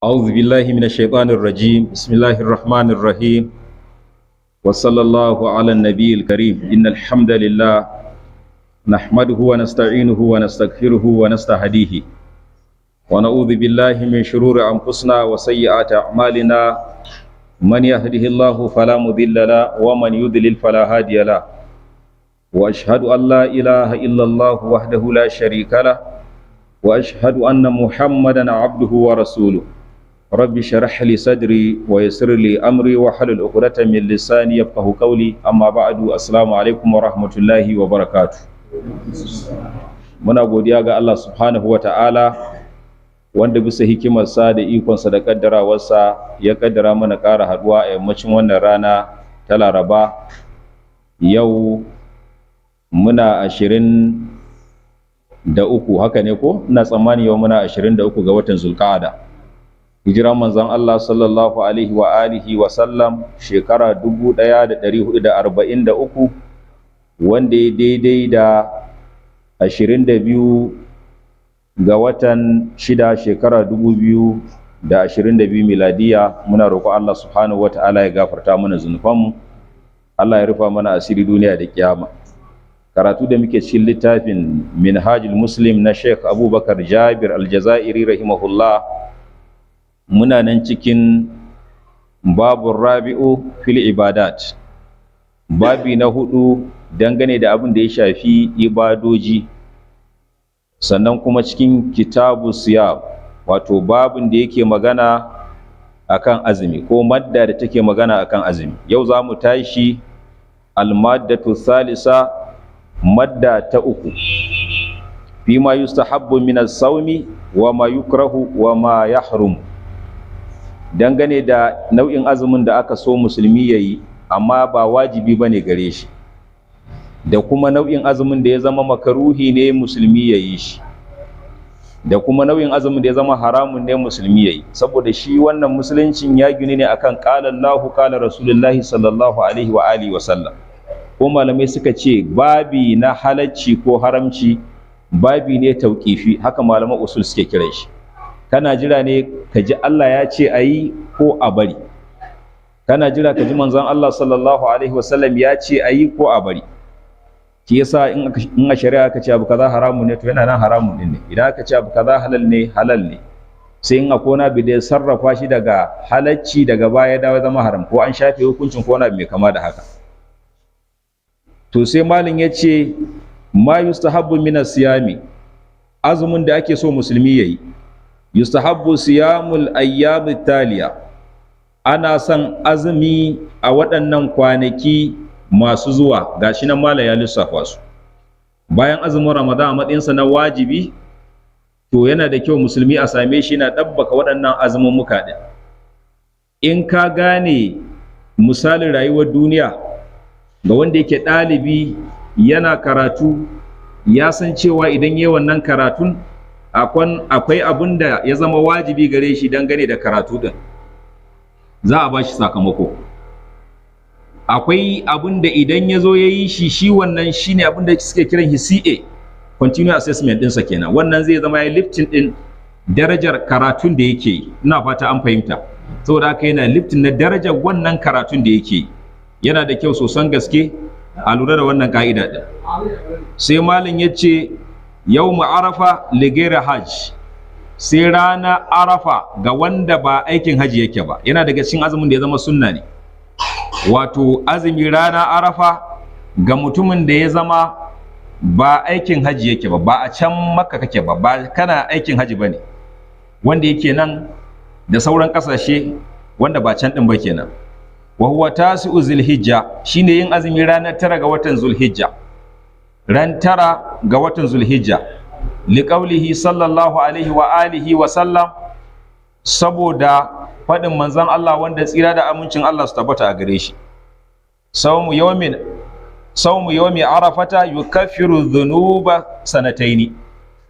أعوذ بالله من الشيطان الرجيم. بسم الله الرحمن الرحيم، وصلى الله على النبي الكريم. إن الحمد لله نحمده ونستعينه ونستغفره ونستهديه، ونعوذ بالله من شرور أنفسنا وسيئات أعمالنا. من يهده الله فلا مضل له ومن يضلل فلا هادي له، وأشهد أن لا إله إلا الله وحده لا شريك له، وأشهد أن محمدا عبده ورسوله. رب اشرح لي صدري ويسر لي أمري واحلل عقدة من لساني يفقه قولي. أما بعد، السلام عليكم ورحمة الله وبركاته. Muna godiya ga Allah subhanahu wa ta'ala, wanda bisa hikimarsa da ikonsa da kaddarawarsa ya kaddara mana ƙara haɗuwa a yammacin wannan rana ta Laraba. Yau muna 23, haka ne ko? Ina tsammani yau muna 23 ga watan Zulqa'ada, hijiran manzon Allah sallallahu alaihi wa alihi wa sallam shekara 1443, wanda ya daidai da 22 ga watan 6, shekara 2022 miladiya. Muna roƙo Allah subhanahu wa ta'ala ya gafarta mana zunubanmu, Allah ya rufa mana asiri duniya da kiyama. Karatu da muke cikin littafin Minhajul Muslim na Sheikh Abubakar Jabir Aljazairi rahimahullah, muna nan cikin babu rabi'u fil ibadat, babi na hudu dangane da abin da ya shafi ibadoji, sannan kuma cikin kitabu siyam, wato babin da yake magana akan azumi, ko madda da take magana akan azumi. Yau za mu tashi almaddatu salisa, madda ta uku, fima yustahabbu min as-sawmi wa ma yukrahu wa ma yahrum, dangane da nau'in azumin da aka so musulmi yayi amma ba wajibi bane gare shi, da kuma nau'in azumin da ya zama makaruhi ne musulmi yayi shi, da kuma nau'in azumin da ya zama haramun ne musulmi yayi. Saboda shi wannan musuluncin ya gini ne akan qala Allahu, qala Rasulullahi sallallahu alaihi wa alihi wa sallam. Ko malamai suka ce babi na halacci ko haramci babi ne tauƙifi, haka malaman usul suke kiran shi. Kana jira ne ka ji Allah ya ce a yi ko a bari, kana jira ka ji manzon Allah sallallahu alaihi wasallam ya ce a yi ko a bari. Shi yasa in a shari'a aka ce abu kaza haramun ne, to yana nan haramun din ne. Idan aka ce abu kaza halal ne, halal ne, sai in akwai wani abu da ya sarrafa shi daga halacci daga baya dawo zama haram, ko an shafe hukuncin, ko wani abu mai kama da haka. To sai malin ya ce ma yustahabbu min siyami, azumin da ake so musulmi yayi. Yustahabbu siyamul ayyam taliya, ana son azumi a waɗannan kwanaki masu zuwa. Gashi nan malam ya lissafa su. Bayan azumin Ramadan a matsayinsa na wajibi, to yana da kyau musulmi a same shi yana ɗabbaka waɗannan azumin muka ɗin. In ka gane misalin rayuwar duniya, ga wanda yake ɗalibi yana karatu, ya san cewa idan yi wannan karatun akwai abun da ya zama wajibi gare shi dangane da karatu ɗin, za a ba shi sakamako. Akwai abun da idan ya zo ya yi shi, shi wannan shine abun da suke kiran shi CA, continuous assessment ɗinsa kenan. Wannan zai zama ya lifting ɗin darajar karatun da yake yi. Ina fata an fahimta. Saboda haka yana lifting na darajar wannan karatun da yake yi. Yana da kyau sosan gaske a lura da wannan ka'ida ɗin. Sai malin ya ce yau Arafa lighairi hajj, sai rana Arafa ga wanda ba aikin haji yake ba. Yana daga cikin azumin da ya zama sunna ne, wato azumi rana Arafa ga mutumin da ya zama ba aikin haji yake ba, ba a can Makka kake ba, ba kana aikin haji ba ne, wanda yake nan da sauran kasashe wanda ba can ɗin ba kenan. Wa huwa tasi'u Zulhijja, shine yin azumi ranar 9 ga watan Zulhijja, ran 9 ga watan Zulhijja, liqaulihi sallallahu alaihi wa alihi wa sallam, saboda faɗin manzon Allah wanda tsira da amincin Allah su tabbata a gare shi: sawmu yawmin, sawmu yawmi arafata yukaffiru dhunuba sanataini.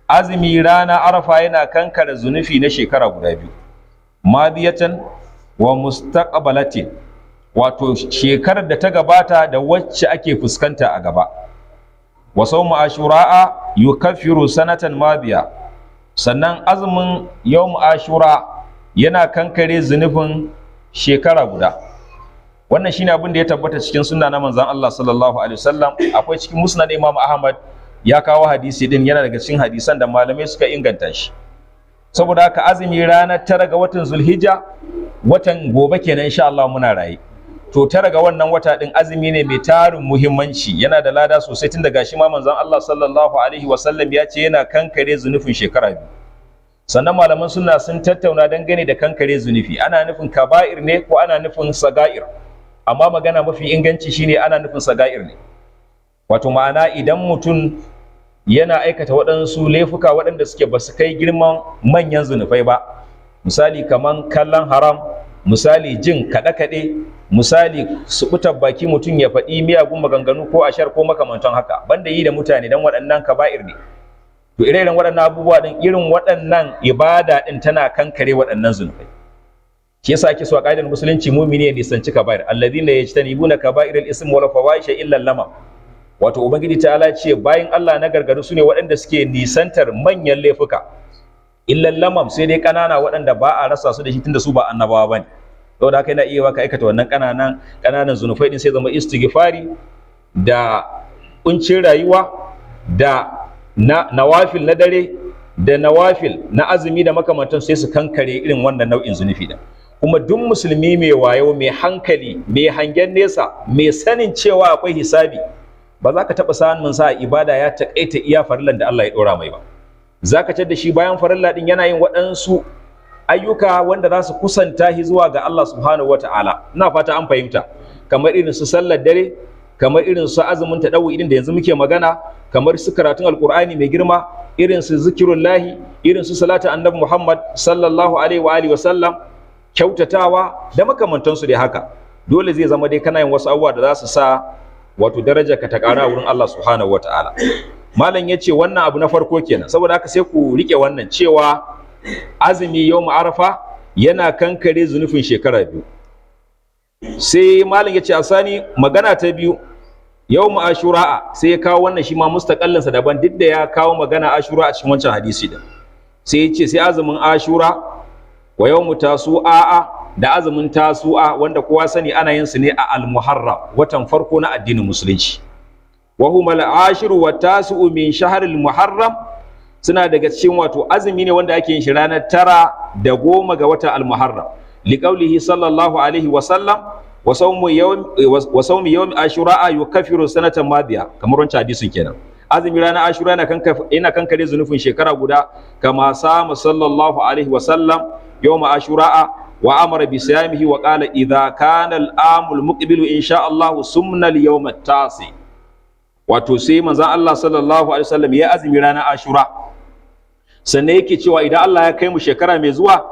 Azumi rana Arafa yana kankare zunufi na shekara guda biyu, madiyatan wa mustaqbalatin, wato shekarar da ta gabata da wacce ake fuskanta a gaba. Wa sawmu ashura'a yukaffiru sanatan madiya, sannan azumin yawm Ashura Yana kankare zunubin shekara guda. Wannan shine abin da ya tabbata cikin sunna na manzon Allah sallallahu alaihi wasallam. Akwai cikin Musnad Imam Ahmad, ya kawo hadisi din, yana daga cikin hadisan da malamai suka inganta shi. Saboda haka azumi ranar 9 ga watan Zulhijja, watan gobe kenan insha Allah muna raye, to 9 ga wannan wata din azumi ne mai tarin muhimmanci, yana da lada sosai, tun daga shi ma manzon Allah sallallahu alaihi wasallam ya ce yana kankare zunufin shekara 2. Sannan malaman sunna sun tattauna dangane da kankare zunufi, ana nufin kaba'ir ne ko ana nufin saga'ir? Amma magana mafi inganci shine ana nufin saga'ir ne, wato ma'ana idan mutum yana aikata waɗansu laifuka waɗanda suke ba su kai girman manyan zunufai ba, misali kaman kallon haram, misali jin kaɗe-kaɗe, misali suɓutar baki, mutum ya faɗi miyagun maganganu ko ashar ko makamantan haka, banda yi da mutane, don waɗannan kaba'ir ne. To ire-iren waɗannan abubuwa ɗin, irin waɗannan ibada ɗin tana kankare waɗannan zunubai. Shi yasa ake so a ƙa'idar musulunci mumini ya nisanci kaba'ir. Alladhina yajtanibuna kaba'ir al-ism wal fawahisha illa lama. Wato Ubangiji ta'ala ce bayan Allah na gargaru su ne waɗanda suke nisantar manyan laifuka, illa lamam, sai dai ƙanana waɗanda ba a rasa su da shi, tunda su ba annabawa bane. Saboda haka yana iya ka aikata wannan ƙananan ƙananan zunufai din, sai zama istighfari da kuncin rayuwa da na nawafil na dare da nawafil na azumi da makamantan sai su kankare irin wannan nau'in zunufi din. Kuma duk musulmi mai wayo, mai hankali, mai hangen nesa, mai sanin cewa akwai hisabi, ba za ka taɓa samun sa ibada ya taƙaita iya farillan da Allah ya ɗora mai ba. Za ka da shi bayan farilla ɗin yana yin waɗansu ayyuka wanda za su kusanta shi zuwa ga Allah subhanahu wata'ala. Ina fata an fahimta. Kamar irin su sallar dare, kamar irin su azumin taɗawu irin da yanzu muke magana, kamar su karatun Alƙur'ani mai girma, irin su zikirullahi, irin su salatin Annabi Muhammad sallallahu alaihi wa alihi wa sallam, kyautatawa da makamantansu dai. Haka dole zai zama dai kana yin wasu abubuwa da za su sa wato darajar ka ta ƙara wurin Allah subhanahu wata'ala. Malam ya ce wannan abu na farko kenan. Saboda haka sai ku rike wannan cewa azumi yau Arafa yana kankare zunufin shekara 2. Sai malam ya ce asani, magana ta biyu, yau Ashura. Sai ya kawo wannan shi ma mustaqallinsa daban, duk da ya kawo magana Ashura a cikin wancan hadisi din. Sai ya ce sai azumin Ashura wa yawmu Tasu'a, da azumin Tasu'a, wanda kowa sani ana yin su ne a Al-Muharram, watan farko na addinin musulunci. Wa huma al-ashiru wa tasu'u min shahr al-Muharram, suna daga cikin wato azumi ne wanda ake yin shi ranar 9 da 10 ga watan Al-Muharram, liqaulihi sallallahu alaihi wa sallam: wa sawmu yawm Ashura yukaffiru sanatan madiya. Kamar wancan hadisin kenan, azumi ranar Ashura yana kankare zunufin shekara guda. Kama sama sallallahu alaihi wa sallam yawm Ashura wa amara bi siyamihi wa qala: idha kana al-amul muqbilu insha Allah sumna al-yawm at-tasi. Wato sai manzon Allah sallallahu alaihi wasallam ya azumi ranar Ashura, sannan yake cewa idan Allah ya kai mu shekara mai zuwa,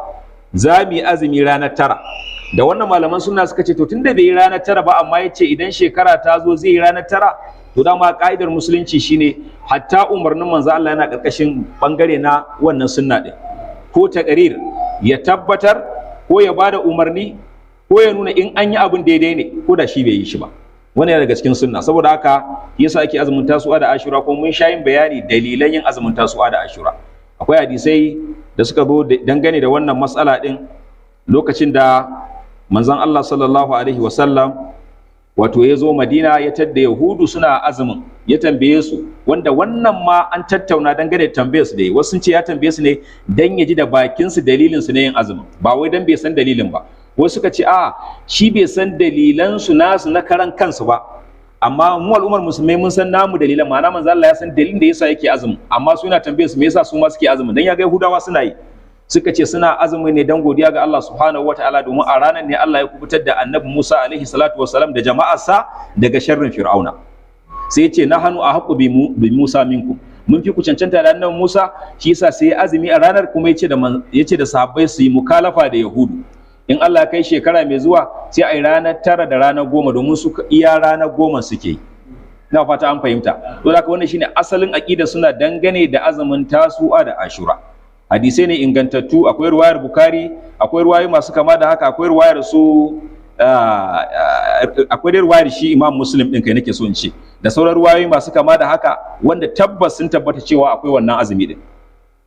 za mu yi azumi ranar 9. Da wannan malaman sunna suka ce to tunda bai yi ranar 9 ba, amma ya ce idan shekara ta zo zai yi ranar 9, to dama ka'idar musulunci shine hatta umarnin manzo Allah yana karkashin bangare na wannan sunna din, ko taqrir, ya tabbatar ko ya bada umarni ko ya nuna in an yi abin daidai ne ko da shi bai yi shi ba. Wannan yana daga cikin sunna. Saboda haka yasa ake azumin Tasu'a da Ashura. Ko mun sha yin bayani dalilan yin azumin Tasu'a da Ashura. Akwai hadisai da suka zo dangane da wannan matsala din, lokacin da manzon Allah sallallahu alaihi wasallam wato ya zo Madina, ya tadda Yahudu suna azumin, ya tambaye su, wanda wannan ma an tattauna dangane da tambaye su da wasu sun ce ya tambaye su ne dan ya ji da bakin su dalilin su na yin azumin, ba wai dan bai san dalilin ba. Wasu suka ce a shi bai san dalilan su nasu na karan kansu ba, amma mu al'ummar musulmai mun san namu dalilan. Ma'ana manzo Allah ya san dalilin da yasa yake azumin, amma suna tambaye su me yasa su ma suke azumin, dan ya ga Yahudawa suna yi. Suka ce suna azumi ne dan godiya ga Allah subhanahu wataala, domin a ranar ne Allah ya kubutar da Annabi Musa alaihi salatu wassalam da jama'arsa daga sharrin Fir'auna. Sai ya ce: nahanu a haqqu bi Musa minkum, mun fi ku cancanta da Annabi Musa. Shi yasa sai ya azumi a ranar, kuma yace da sahabbai su yi mukalafa da Yahudu, in Allah kai shekara mai zuwa sai a yi ranar 9 da ranar 10, domin su iya ranar 10 suke yi. Ina fata an fahimta. To haka wannan shine asalin aqida suna dangane da azumin Tasu'a da Ashura. Hadisai ne ingantattu. Akwai ruwayar Bukhari, akwai ruwayoyi masu kama da haka, akwai ruwayar su, akwai dai ruwayar shi Imam Muslim din kai nake so in ce, da sauran ruwayoyi masu kama da haka wanda tabbas sun tabbata cewa akwai wannan azumi din.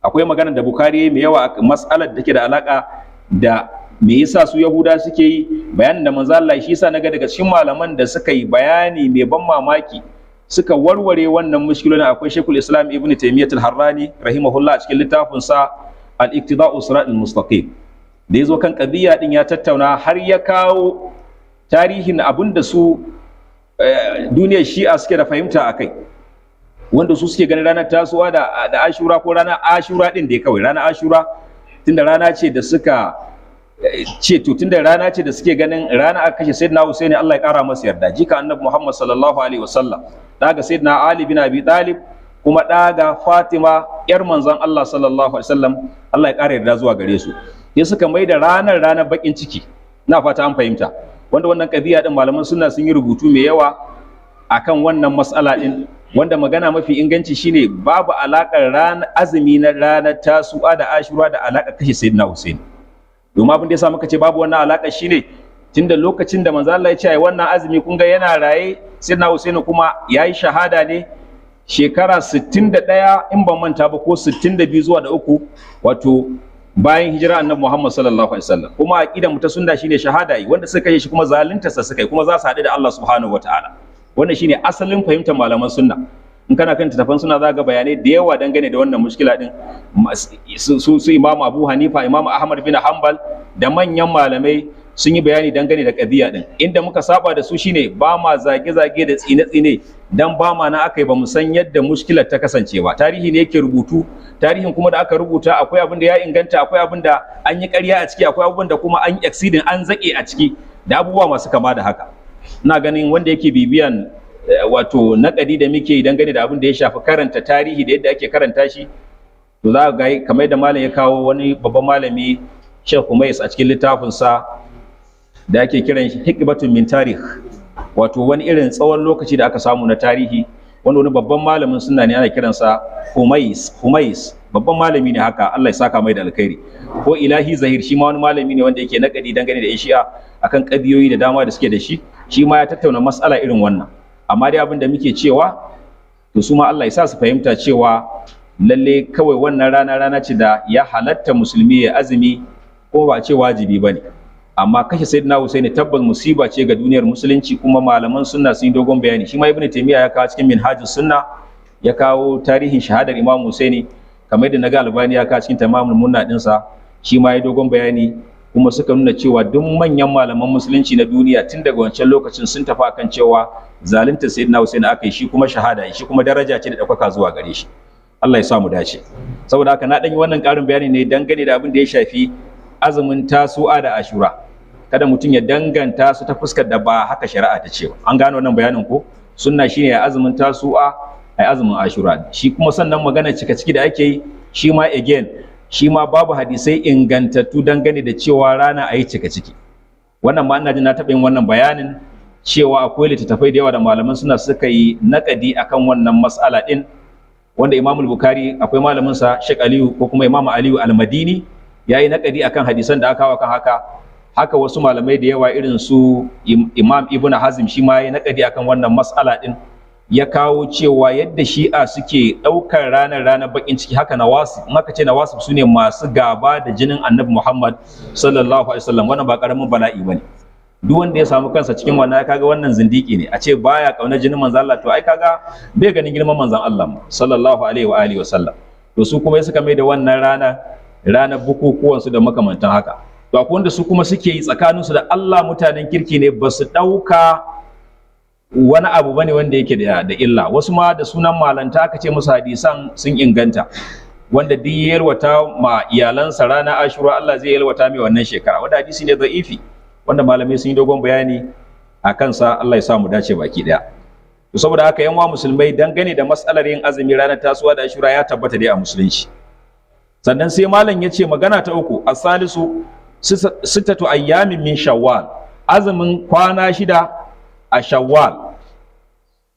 Akwai magana da Bukhari mai yawa, mas'alar da take da alaka Da me yasa su Yahuda suke yi, bayanin da manzo Allah shi yasa naga daga cikin malaman da suka yi bayani mai ban mamaki suka warware wannan mushkilolin, akwai Sheikhul Islam Ibn Taymiyyah Al-Harrani rahimahullah, a cikin littafin sa Al-Iqtida'u Sirat Al-Mustaqim, da yazo kan qadiyya din ya tattauna har ya kawo tarihin abin da su duniyar Shi'a suke da fahimta akai, wanda su suke ganin ranar Tasuwa da Ashura, ko ranar Ashura din da kawai ranar Ashura, tunda rana ce da suka ce to tunda rana ce da suke ganin rana aka kashe Sayyidina Husaini, Allah ya kara masa yarda, jika Annabi Muhammad sallallahu alaihi wasallam, daga Sayyidina Ali bin Abi Talib, kuma daga Fatima yar manzon Allah sallallahu alaihi wasallam, Allah ya kara yarda zuwa gare su, sai suka mai da ranar ranar bakin ciki. Na fata an fahimta. Wanda wannan kadiya din malaman sunna sun yi rubutu mai yawa akan wannan mas'ala din, wanda magana mafi inganci shine babu alakar ranar azumi na ranar Tasu'a da Ashura da alakar kashe Sayyidina Husaini. Domin abin da ya sa muka ce babu wannan alaka shine tunda lokacin da manzo Allah ya ce ai wannan azumi, kun ga yana raye, Sayyidina Husaini kuma yayi shahada ne shekara 61 in ban manta ba, ko 62 zuwa da uku, wato bayan hijira Annabi Muhammad sallallahu alaihi wasallam. Kuma aqidar mu ta sunna shine shahada yi, wanda suka kashe shi kuma zalunta sa suka yi, kuma za su haɗu da Allah subhanahu wataala. Wannan shine asalin fahimtar malaman sunna. In kana kan littattafan suna za ga bayanai da yawa dangane da wannan mushkila din. Su Imam Abu Hanifa, Imam Ahmad bin Hanbal da manyan malamai sun yi bayani dangane da qadiya din. Inda muka saba da su shine ba ma zage-zage da tsine-tsine, dan ba ma na aka yi, ba mu san yadda mushkilar ta kasance ba. Tarihi ne yake rubutu, tarihin kuma da aka rubuta akwai abin da ya inganta, akwai abin da an yi ƙarya a ciki, akwai abubuwan da kuma an yi exceeding, an zaƙe a ciki, da abubuwa masu kama da haka. Ina ganin wanda yake bibiyan wato naƙadi da muke dangane da abin da ya shafi karanta tarihi da yadda ake karanta shi, to za ga kamar yadda malam ya kawo wani babban malami, Sheikh Umais, a cikin littafinsa da ake kiran shi Hikbatun min Tarikh, wato wani irin tsawon lokaci da aka samu na tarihi, wanda wani babban malamin sunna ne ana kiransa Humais. Humais babban malami ne haka, Allah ya saka mai da alkhairi. Ko Ilahi Zahir, shi ma wani malami ne wanda yake naƙadi dangane da Shi'a akan ƙabiyoyi da dama da suke da shi, shi ma ya tattauna mas'ala irin wannan. Amma dai abin da muke cewa, to su ma Allah ya sa su fahimta cewa lalle kawai wannan rana rana ce da ya halatta musulmi ya azumi, ko ba ce wajibi bane. Amma kashe Sayyidina Husaini tabbas musiba ce ga duniyar musulunci, kuma malaman sunna sun yi dogon bayani. Shi ma Ibn Taymiyyah ya kawo cikin Minhajus Sunna, ya kawo tarihin shahadar Imam Husaini, kamar yadda naga Albani ya kawo cikin Tamamul Munna dinsa, shi ma ya dogon bayani. Kuma suka nuna cewa duk manyan malaman musulunci na duniya tun daga wancan lokacin sun tafi akan cewa zalunta Sayyidina Husaini aka yi, shi kuma shahada, shi kuma daraja ce da ɗaukaka zuwa gare shi. Allah ya sa mu dace. Saboda haka na ɗan yi wannan ƙarin bayani ne dangane da abin da ya shafi azumin Tasu'a da Ashura, kada mutum ya danganta su ta fuskar da ba haka shari'a ta ce ba. An gano wannan bayanin ko? Sunna shine ya azumin Tasu'a, ai azumin Ashura. Shi kuma sannan magana cika ciki da ake yi, shi ma again, shi ma babu hadisai ingantattu dangane da cewa rana a yi cika ciki. Wannan ma ina jin na taɓa yin wannan bayanin cewa akwai littattafai da yawa da malaman suna suka yi naƙadi akan wannan mas'ala ɗin, wanda Imam Bukhari akwai malamin sa Sheikh Aliyu ko kuma Imam Aliyu Al-Madini ya yi naƙadi akan hadisan da aka kawo kan haka. Haka wasu malamai da yawa irin su Imam Ibn Hazm, shi ma ya yi naƙadi akan wannan mas'ala ɗin, ya kawo cewa yadda Shi'a suke ɗaukar ranar ranar bakin ciki, haka Nawasib. In aka ce Nawasib, su ne masu gaba da jinin Annabi Muhammad sallallahu alaihi wasallam. Wannan ba karamin bala'i bane. Duk wanda ya samu kansa cikin wannan, kaga wannan zindiki ne. A ce baya kauna jinin manzon Allah, to ai kaga bai ganin girman manzon Allah sallallahu alaihi wa alihi wasallam. To su kuma suka mai da wannan rana ranar bukukuwan su da makamantan haka. To akwai wanda su kuma suke yi tsakaninsu da Allah, mutanen kirki ne, ba su ɗauka wani abu bane wanda yake da illa. Wasu ma da sunan malanta aka ce musu hadisan sun inganta, wanda duk ya yalwata ma iyalansa rana Ashura, Allah zai yalwata mai wannan shekara, wanda hadisi ne da'ifi, wanda malamai sun yi dogon bayani a kansa. Allah ya sa mu dace baki daya. To saboda haka yan musulmai, dangane da matsalar yin azumi ranar Tasuwa da Ashura, ya tabbata dai a musulunci. Sannan sai malam ya ce magana ta uku, asalisu sittatu ayyamin min Shawwal, azumin kwana 6 a Shawwal,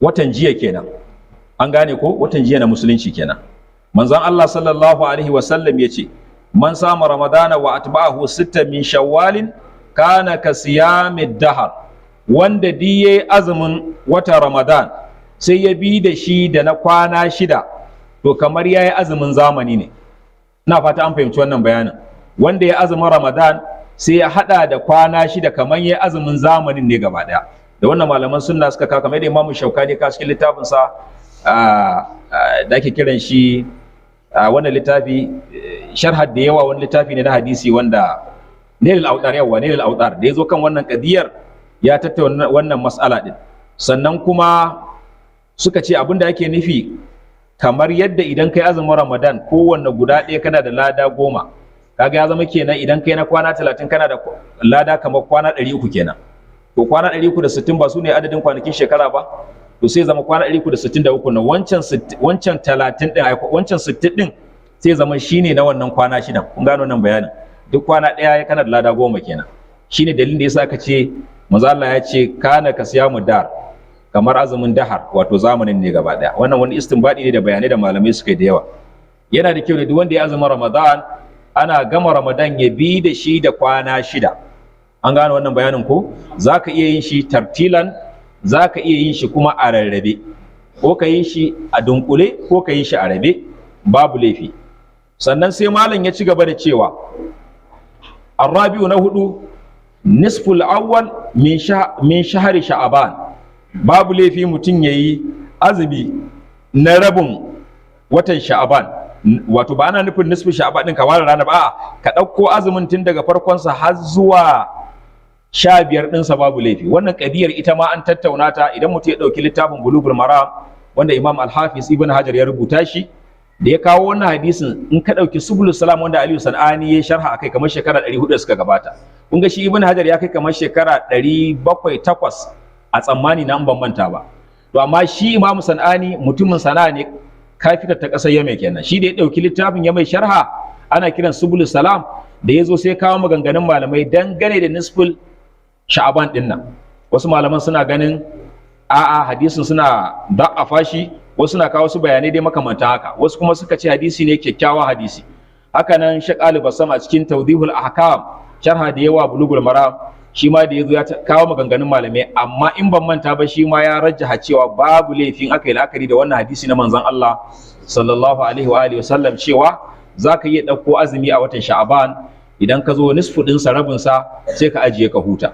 watan jiya kenan. An gane ko? Watan jiya na musulunci kenan. Manzon Allah sallallahu alaihi wasallam ya ce, man sama Ramadana wa atba'ahu sitta min Shawwalin kana ka siyamid dahar. Wanda diye azumin watan Ramadan sai ya bi da shi da na kwana 6, to kamar yayi azumin zamani ne. Ina fata an fahimci wannan bayanin. Wanda ya azumin Ramadan sai ya hada da kwana 6 kamar ya azumin zamanin ne gaba daya. Da wannan malaman sunna suka kawo, kamar yadda Imam Shaukani ka cikin littafin sa da ake kiran shi wannan littafi sharhar da yawa, wani littafi ne na hadisi wanda Nailul Autar, yawa, Nailul Autar, da yazo kan wannan kadiyar ya tattauna wannan mas'ala din. Sannan kuma suka ce abinda ake nufi, kamar yadda idan kai azumin Ramadan kowanne guda ɗaya kana da lada 10, kaga ya zama kenan idan kai na kwana 30 kana da lada kamar kwana 300 kenan. To kwana 360 ba su ne adadin kwanakin shekara ba? To sai zama kwana 363 na wancan, wancan 30 din, wancan 60 din sai zama shine na wannan kwana 6. Kun gano wannan bayanin? Duk kwana ɗaya kana da lada 10 kenan. Shine dalilin da yasa aka ce manzo Allah ya ce kana ka siyamu dar, kamar azumin dahar, wato zamanin ne gaba daya. Wannan wani istinbadi ne da bayanai da malamai suka yi da yawa. Yana da kyau da duk wanda ya azumin Ramadan, ana gama Ramadan ya bi da shi da kwana 6. An gane wannan bayanin ko? Zaka iya yin shi tartilan, zaka iya yin shi kuma a rarrabe, ko ka yi shi a dunkule ko ka yi shi a rabe, babu laifi. Sannan sai malam ya ci gaba da cewa arrabi'u, na hudu, nisful awwal min shahri sha'aban. Babu laifi mutum yayi azumi na rabin watan Sha'aban. Wato ba ana nufin nisfin Sha'aban din ka ware rana ba, a'a, ka ɗauko azumin tun daga farkonsa har zuwa 15 ɗinsa, babu laifi. Wannan ƙadiyar ita ma an tattauna ta. Idan mutum ya ɗauki littafin Bulugul Maram wanda Imam Al-Hafiz Ibn Hajar ya rubuta shi, da ya kawo wannan hadisin, in ka ɗauki Subulus Salam wanda Aliyu Sanani ya sharha akai kamar shekara 400 suka gabata, kun ga shi Ibn Hajar ya kai kamar shekara 708 a tsammani na, ban manta ba. To amma shi Imam Sanani mutumin Sana'a ne, kafitar ta ƙasar Yemen kenan. Shi da ya ɗauki littafin ya mai sharha, ana kiran Subulus Salam, da ya zo sai kawo maganganun malamai dangane da nisful Sha'aban din nan. Wasu malaman suna ganin a'a, hadisin suna da'afa shi, wasu suna kawo su bayanai dai makamanta haka, wasu kuma suka ce hadisi ne, kyakkyawan hadisi. Haka nan Sheikh Ali Bassam a cikin Tawdihul Ahkam, sharha da yawa Bulugul Maram, shi ma da yazo ya kawo maganganun malamai, amma in ban manta ba shi ma ya rajjaha cewa babu laifin aka yi la'akari da wannan hadisi na manzon Allah sallallahu alaihi wa alihi wasallam, cewa zaka iya ɗauko azumi a watan Sha'aban, idan ka zo nisfu ɗinsa, rabinsa, sai ka ajiye ka huta.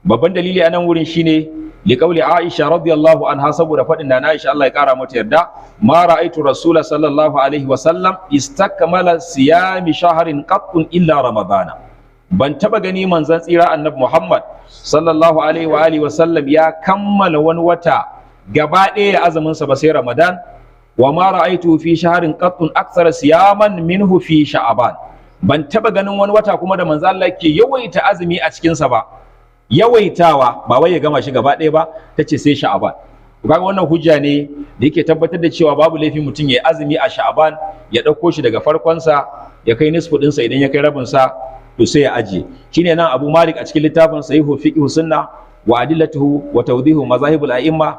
Babban dalili a nan wurin shine liqauli Aisha radiyallahu anha, saboda faɗin na Aisha, Allah ya kara mata yarda, ma ra'aitu rasula sallallahu alaihi wa sallam istakmala siyami shahrin qattun illa Ramadana. Ban taba gani manzon tsira Annabi Muhammad sallallahu alaihi wa alihi wa sallam ya kammala wani wata gaba ɗaya azumin sa ba sai Ramadan. Wa ma ra'aitu fi shahrin qattun akthara siyaman minhu fi Sha'ban. Ban taba ganin wani wata kuma da manzon Allah ke yawaita azumi a cikin sa ba, yawaitawa ba wai ya gama shi gaba ɗaya ba, ta ce sai Sha'aban. To kaga wannan hujja ne da yake tabbatar da cewa babu laifi mutum ya azumi a Sha'aban, ya ɗauko shi daga farkonsa ya kai nisfu ɗinsa, idan ya kai rabinsa to sai ya ajiye. Shine nan Abu Malik a cikin littafin Sahihu Fiqh Sunna wa Adillatuhu wa Tawdihu Mazahibul A'imma,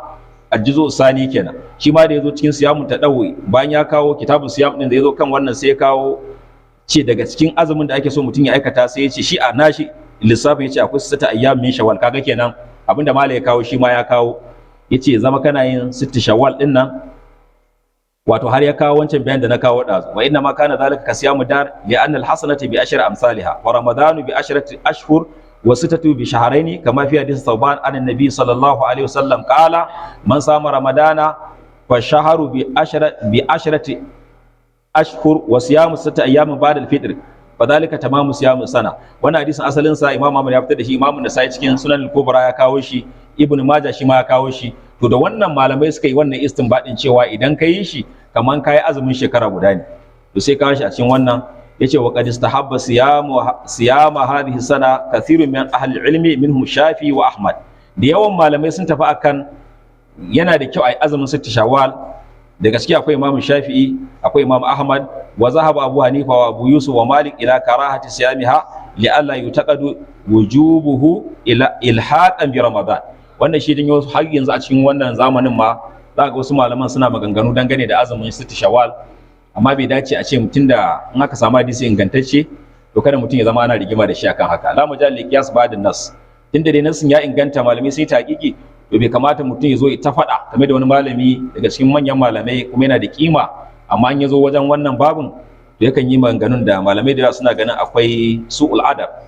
al-juz'u sani kenan, shi ma da yazo cikin siyamun tadawwi, bayan ya kawo kitabun siyam din, da yazo kan wannan sai ya kawo ce daga cikin azumin da ake so mutum ya aikata, sai ya ce shi a nashi lissafin ya ce akwai sita ayyam min Shawwal. Kaga kenan abinda malai ya kawo shi ma ya kawo, yace zama kana yin sitta Shawwal din nan, wato har ya kawo wancan bayan da na kawo dazu. Wa inna ma kana zalika kasiyamu dar li anna al hasanati bi ashri amsalha wa Ramadanu bi ashrati ashhur wa sittatu bi shahrayn, kama fi hadith Thawban an annabi sallallahu alaihi wasallam qala man sama Ramadana fa shahru bi ashrati ashhur wa siyamu sittati ayyamin ba'da al fitr, fadhalika tamamu siyamu sana. Wannan hadisin asalin sa Imam Ahmad ya fitar da shi, Imam Nasa'i cikin Sunan al-Kubra ya kawo shi, Ibn Majah shi ma ya kawo shi. To da wannan malamai suka yi wannan istinbadin cewa idan ka yi shi kaman kayi azumin shekara guda ne. To sai kawo shi a cikin wannan, yace wa qad istahabba siyamu siyama hadhihi sana kathirun min ahli ilmi, minhum Shafi wa Ahmad. Da yawan malamai sun tafi akan yana da kyau a yi azumin sitti Shawwal. Da gaskiya akwai Imam Shafi'i, akwai Imam Ahmad. Wa zahaba Abu Hanifa wa Abu Yusuf wa Malik ila karahati siyamiha li alla yutaqadu wujubuhu ila ilhaqan bi Ramadan. Wannan shi din har yanzu a cikin wannan zamanin ma za ga wasu malaman suna maganganu dangane da azumin sitti Shawwal, amma bai dace a ce mutum da in aka samu hadisi ingantacce to kada mutum ya zama ana rigima da shi akan haka. La mujal li qiyas ba'da nas. Tunda dai nasin ya inganta, malamai sun yi tahqiqi, to bai kamata mutum ya zo ya ta faɗa kamar da wani malami daga cikin manyan malamai, kuma yana da kima, amma in ya zo wajen wannan babin to To yakan yi maganganun da malamai da yawa suna ganin akwai su'ul adab,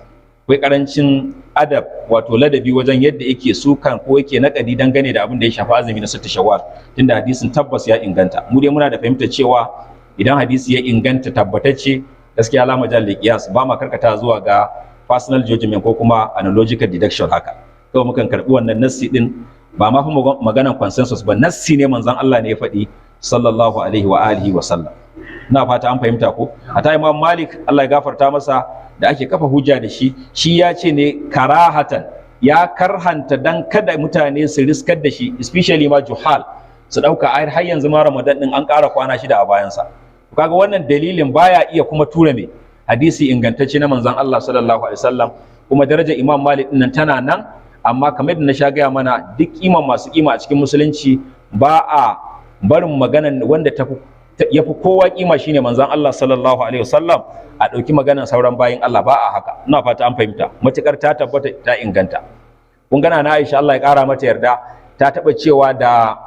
akwai karancin adab, wato ladabi wajen yadda yake sukan ko yake nakadi dangane da abin da ya shafi azumi na sitta Shawwal, tunda hadisin tabbas ya inganta. Mu dai muna da fahimtar cewa idan hadisi ya inganta tabbatacce, gaskiya la majal qiyas, ba ma karkata zuwa ga personal judgment ko kuma analogical deduction. Haka kawai mukan karbi wannan nassi din, ba ma fa maganan consensus ba, nassi ne, manzon Allah ne ya faɗi sallallahu alaihi wa alihi wa sallam. Ina fata an fahimta ko? Hatta Imam Malik, Allah ya gafarta masa, da ake kafa hujja da shi, shi ya ce ne karahatan, ya karhanta dan kada mutane su riskar da shi, especially ma juhal, su dauka ai har yanzu ma Ramadan din an ƙara kwana 6 a bayansa. Kaga wannan dalilin baya iya kuma tura me hadisi ingantacce na manzon Allah sallallahu alaihi wasallam. Kuma darajar Imam Malik din nan tana nan, amma kamar yadda na sha gaya mana, duk kiman masu kima a cikin musulunci ba a barin maganan wanda ta ya fi kowa kima, shine manzon Allah sallallahu alaihi wasallam, a ɗauki maganan sauran bayin Allah. Ba a haka. Ina fata an fahimta. Matukar ta tabbata, ta inganta. Kun gana na Aisha, Allah ya ƙara mata yarda, ta taɓa cewa da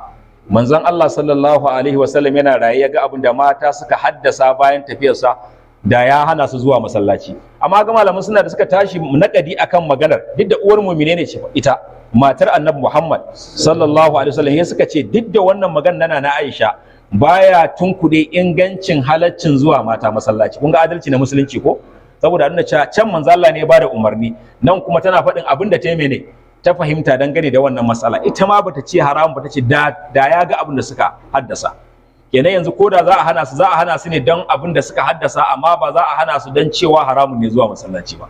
manzon Allah sallallahu alaihi wasallam yana raye ya ga abin da mata suka haddasa bayan tafiyarsa, da ya hana su zuwa masallaci. Amma ga malaman suna da suka tashi naƙadi akan maganar, duk da uwar mu'mine ne ita, matar Annabi Muhammad sallallahu alaihi wasallam, ya suka ce duk da wannan magana na Aisha baya tunkuɗe ingancin halaccin zuwa mata masallaci. Kun ga adalci na musulunci ko? Saboda nuna cewa can manzo Allah ne ya bada umarni, nan kuma tana faɗin abin da ta yi mene ta fahimta dangane da wannan matsala. Ita ma bata ce haram bata ce da ya ga abin da suka haddasa. Kenan yanzu ko da za a hana su, za a hana su ne don abin da suka haddasa, amma ba za a hana su don cewa haramun ne zuwa masallaci ba.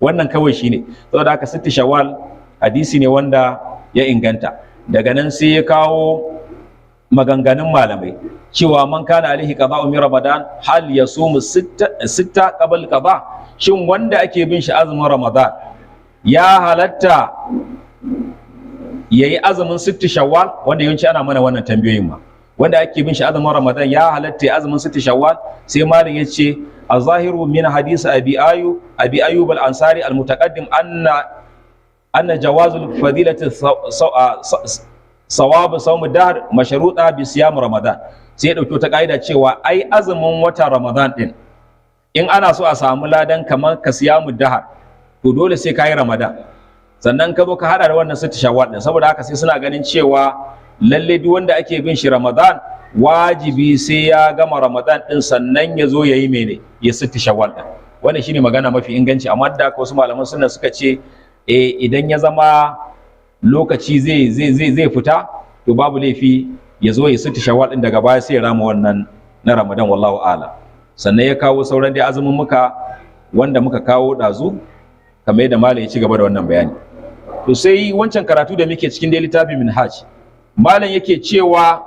Wannan kawai shine. Saboda haka sitti Shawwal hadisi ne wanda ya inganta. Daga nan sai ya kawo maganganun malamai cewa man kana alaihi qada'u min Ramadan hal yasumu sitta sitta qabl qada. Shin wanda ake bin shi azumin Ramadan ya halatta yayi azumin sitti Shawwal? Wanda yawanci ana mana wannan tambayoyin ma. Wanda ake bin shi azumin Ramadan ya halatta ya azumin sitti Shawwal? Sai malam ya ce الظاهر من حديث ابي ايوب الانصاري المتقدم ان جواز الفضيله ثواب صوم الدهر مشروطه بصيام رمضان. Sai ya dauki wata kaida cewa ai azumin wata Ramadan din, in ana so a samu ladan kamar ka siyamu dahar, to dole sai ka yi Ramadan, sannan ka zo ka hada da wannan sitti Shawwal din. Saboda haka sai suna ganin cewa lalle duk wanda ake bin shi Ramadan, wajibi sai ya gama Ramadan din, sannan ya zo ya yi mene, ya sitti Shawwal din. Wannan shine magana mafi inganci. Amma da haka wasu malaman sunna suka ce eh, idan ya zama lokaci zai fita, to babu laifi ya zo ya sitti Shawwal din, daga baya sai ya rama wannan na Ramadan. Wallahu a'lam. Sannan ya kawo sauran dai azumin muka wanda muka kawo dazu, kamar yadda malam ya ci gaba da wannan bayani. To sai wancan karatu da muke cikin dai littafin Minhaj, malam yake cewa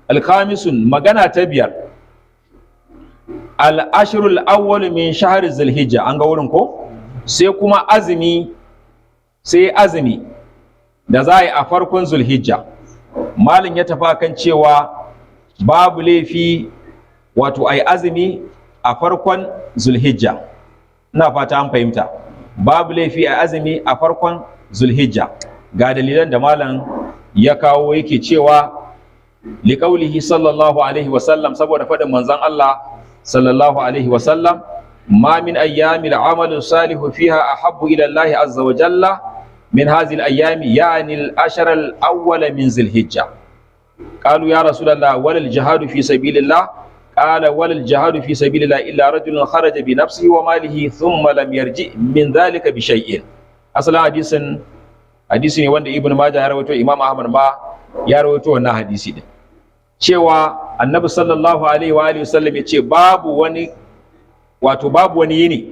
alkhamisun, magana ta biyar, al-ashrul awwal min shahr zulhijja. An ga wurin ko? Sai kuma azumi, sai azumi da za a yi a farkon Zulhijja. Malam ya tafi kan cewa babu laifi, wato ai azumi a farkon Zulhijja. Ina fata an fahimta. Babu laifi a azumi a farkon Zulhijja. Ga dalilan da malam ya kawo. Yake cewa liqaulihi sallallahu alaihi wasallam, saboda faɗin manzon Allah sallallahu alaihi wasallam, ma min ayyamil amalu salihu fiha ahabbu ila Allah azza wa jalla min hadhihi al-ayyami, ya'ni al-ashar al-awwal min Zulhijja. قالوا يا رسول الله ولا الجهاد في سبيل الله؟ قال ولا الجهاد في سبيل الله إلا رجل خرج بنفسه وماله ثم لم يرجع من ذلك بشيء. أصلا حديث hadisi ne wanda Ibn Majah ya rawaito, Imam Ahmad ma ya rawaito wannan hadisi din, cewa Annabi sallallahu alaihi wa alihi wasallam ya ce babu wani, wato babu wani yini,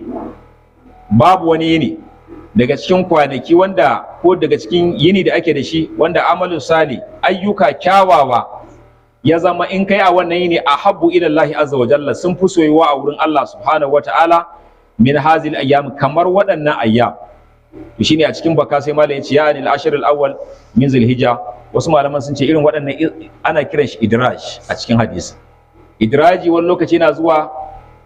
babu wani yini daga cikin kwanaki wanda, ko daga cikin yini da ake da shi, wanda amalu sali, ayyuka kyawawa, ya zama in kai a wannan yini ahabbu ila Allah azza wa jalla, sun fi soyuwa a wurin Allah subhanahu wa ta'ala, min hazil ayyam, kamar waɗannan ayyam. To shine a cikin baka sai malam ya ce yani al-ashr al-awwal min Zulhijja. Wasu malaman sun ce irin waɗannan ana kiran shi idraj a cikin hadisi. Idraji wani lokaci yana zuwa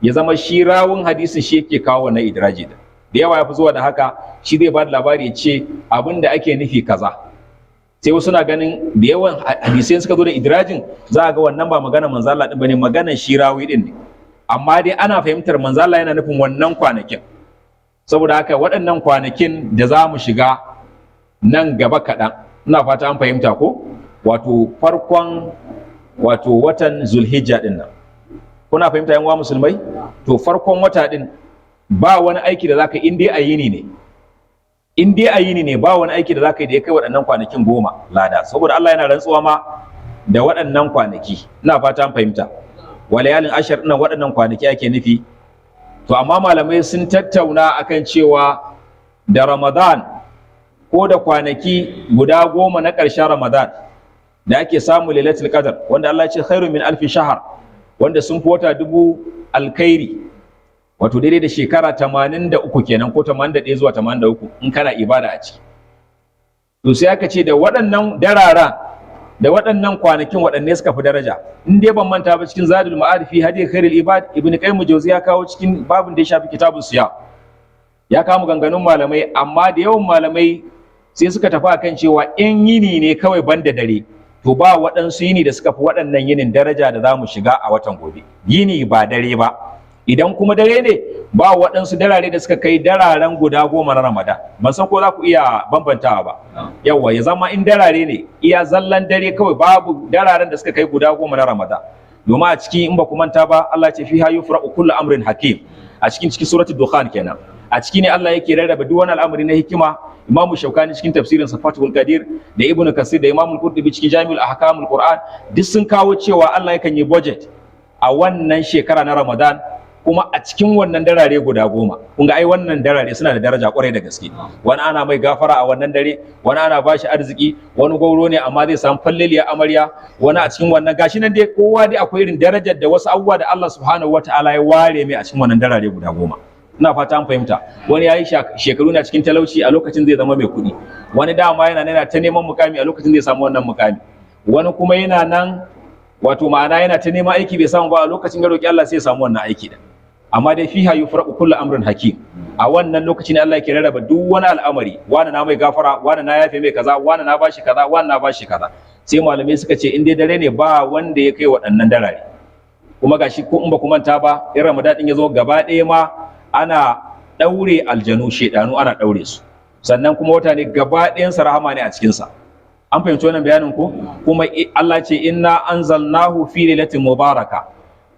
ya zama shi rawun hadisin shi yake kawo wannan idraji da da yawa ya fi zuwa da haka. Shi zai ba da labari ya ce abin da ake nufi kaza. Sai wasu na ganin da yawan hadisai suka zo da idrajin, za a ga wannan ba magana manzo Allah din bane, maganan shi rawi din ne. Amma dai ana fahimtar manzo Allah yana nufin wannan kwanakin. Saboda haka waɗannan kwanakin da za mu shiga nan gaba kaɗan, ina fata an fahimta ko, wato farkon wato watan Zulhijja ɗin nan, kuna fahimta yan uwa musulmai? To farkon wata ɗin ba wani aiki da zaka, in dai a yini ne, in dai a yini ne, ba wani aiki da zaka yi da ya kai waɗannan kwanakin 10 lada, saboda Allah yana rantsuwa ma da waɗannan kwanaki. Ina fata an fahimta, walayalin ashar ɗin, waɗannan kwanaki ake nufi. To amma malamai sun tattauna akan cewa da Ramadan ko da kwanaki guda 10 na ƙarshen Ramadan da ake samu Lailatul Qadr, wanda Allah ya ce khairu min alfi shahar, wanda sun fi wata 1000 alkhairi, wato daidai da shekara 83 kenan, ko 81 zuwa 83 in kana ibada a ciki. To sai aka ce da waɗannan darara da waɗannan kwanakin, waɗanne suka fi daraja? In dai ban manta ba, cikin Zadul Ma'ad fi hadi khairul ibad, Ibn Qayyim Jawzi ya kawo cikin babin da ya shafi kitabun siyam, ya kawo maganganun malamai. Amma da yawan malamai sai suka tafi akan cewa in yini ne kawai banda dare, to ba waɗansu yini da suka fi waɗannan yinin daraja da za mu shiga a watan gobe, yini ba dare ba. Idan kuma dare ne, ba waɗansu darare da suka kai dararen guda 10 na Ramadan. Ban san ko za ku iya bambantawa ba. Yawa, ya zama in darare ne, iya zallan dare kawai, babu dararen da suka kai guda 10 na Ramadan, domin a ciki, in ba ku manta ba, Allah ce fiha yufraqu kullu amrin hakim, a cikin suratul Dukhan kenan. A ciki ne Allah yake rarraba duk wani al'amari na hikima. Imam Shaukani cikin tafsirin sa Fathul Qadir, da Ibn Kasir, da Imam Qurtubi cikin Jami'ul Ahkamul Qur'an, duk sun kawo cewa Allah yakan yi budget a wannan shekara na Ramadan, kuma a cikin wannan darare guda 10. Kun ga ai wannan darare suna da daraja kwarai da gaske. Wani ana mai gafara a wannan dare, wani ana bashi arziki, wani gwauro ne amma zai samu falleliya amarya, wani a cikin wannan, gashi nan dai, kowa dai akwai irin darajar da wasu abubuwa da Allah subhanahu wataala ya ware mai a cikin wannan darare guda 10. Ina fata an fahimta. Wani yayi shekaru na cikin talauci, a lokacin zai zama mai kuɗi. Wani dama yana ta neman mukami, a lokacin zai samu wannan mukami. Wani kuma yana nan, wato ma'ana yana ta neman aiki bai samu ba, a lokacin ya roki Allah sai ya samu wannan aiki da. Amma dai fiha yufraqu kullu amrin hakim, a wannan lokaci ne Allah yake rarraba duk wani al'amari: wani na mai gafara, wani na yafe mai kaza, wani na bashi kaza, wani na bashi kaza. Sai malamai suka ce in dai dare ne, ba wanda ya kai waɗannan darare. Kuma gashi ko in ba ku manta ba, in Ramadan din ya zo gaba ɗaya ma ana ɗaure aljanu, shedanu ana ɗaure su. Sannan kuma wata ne gaba ɗayansa rahama ne a cikinsa. An fahimci wannan bayanin ko? Kuma Allah ce inna anzalnahu fi lailatin mubaraka,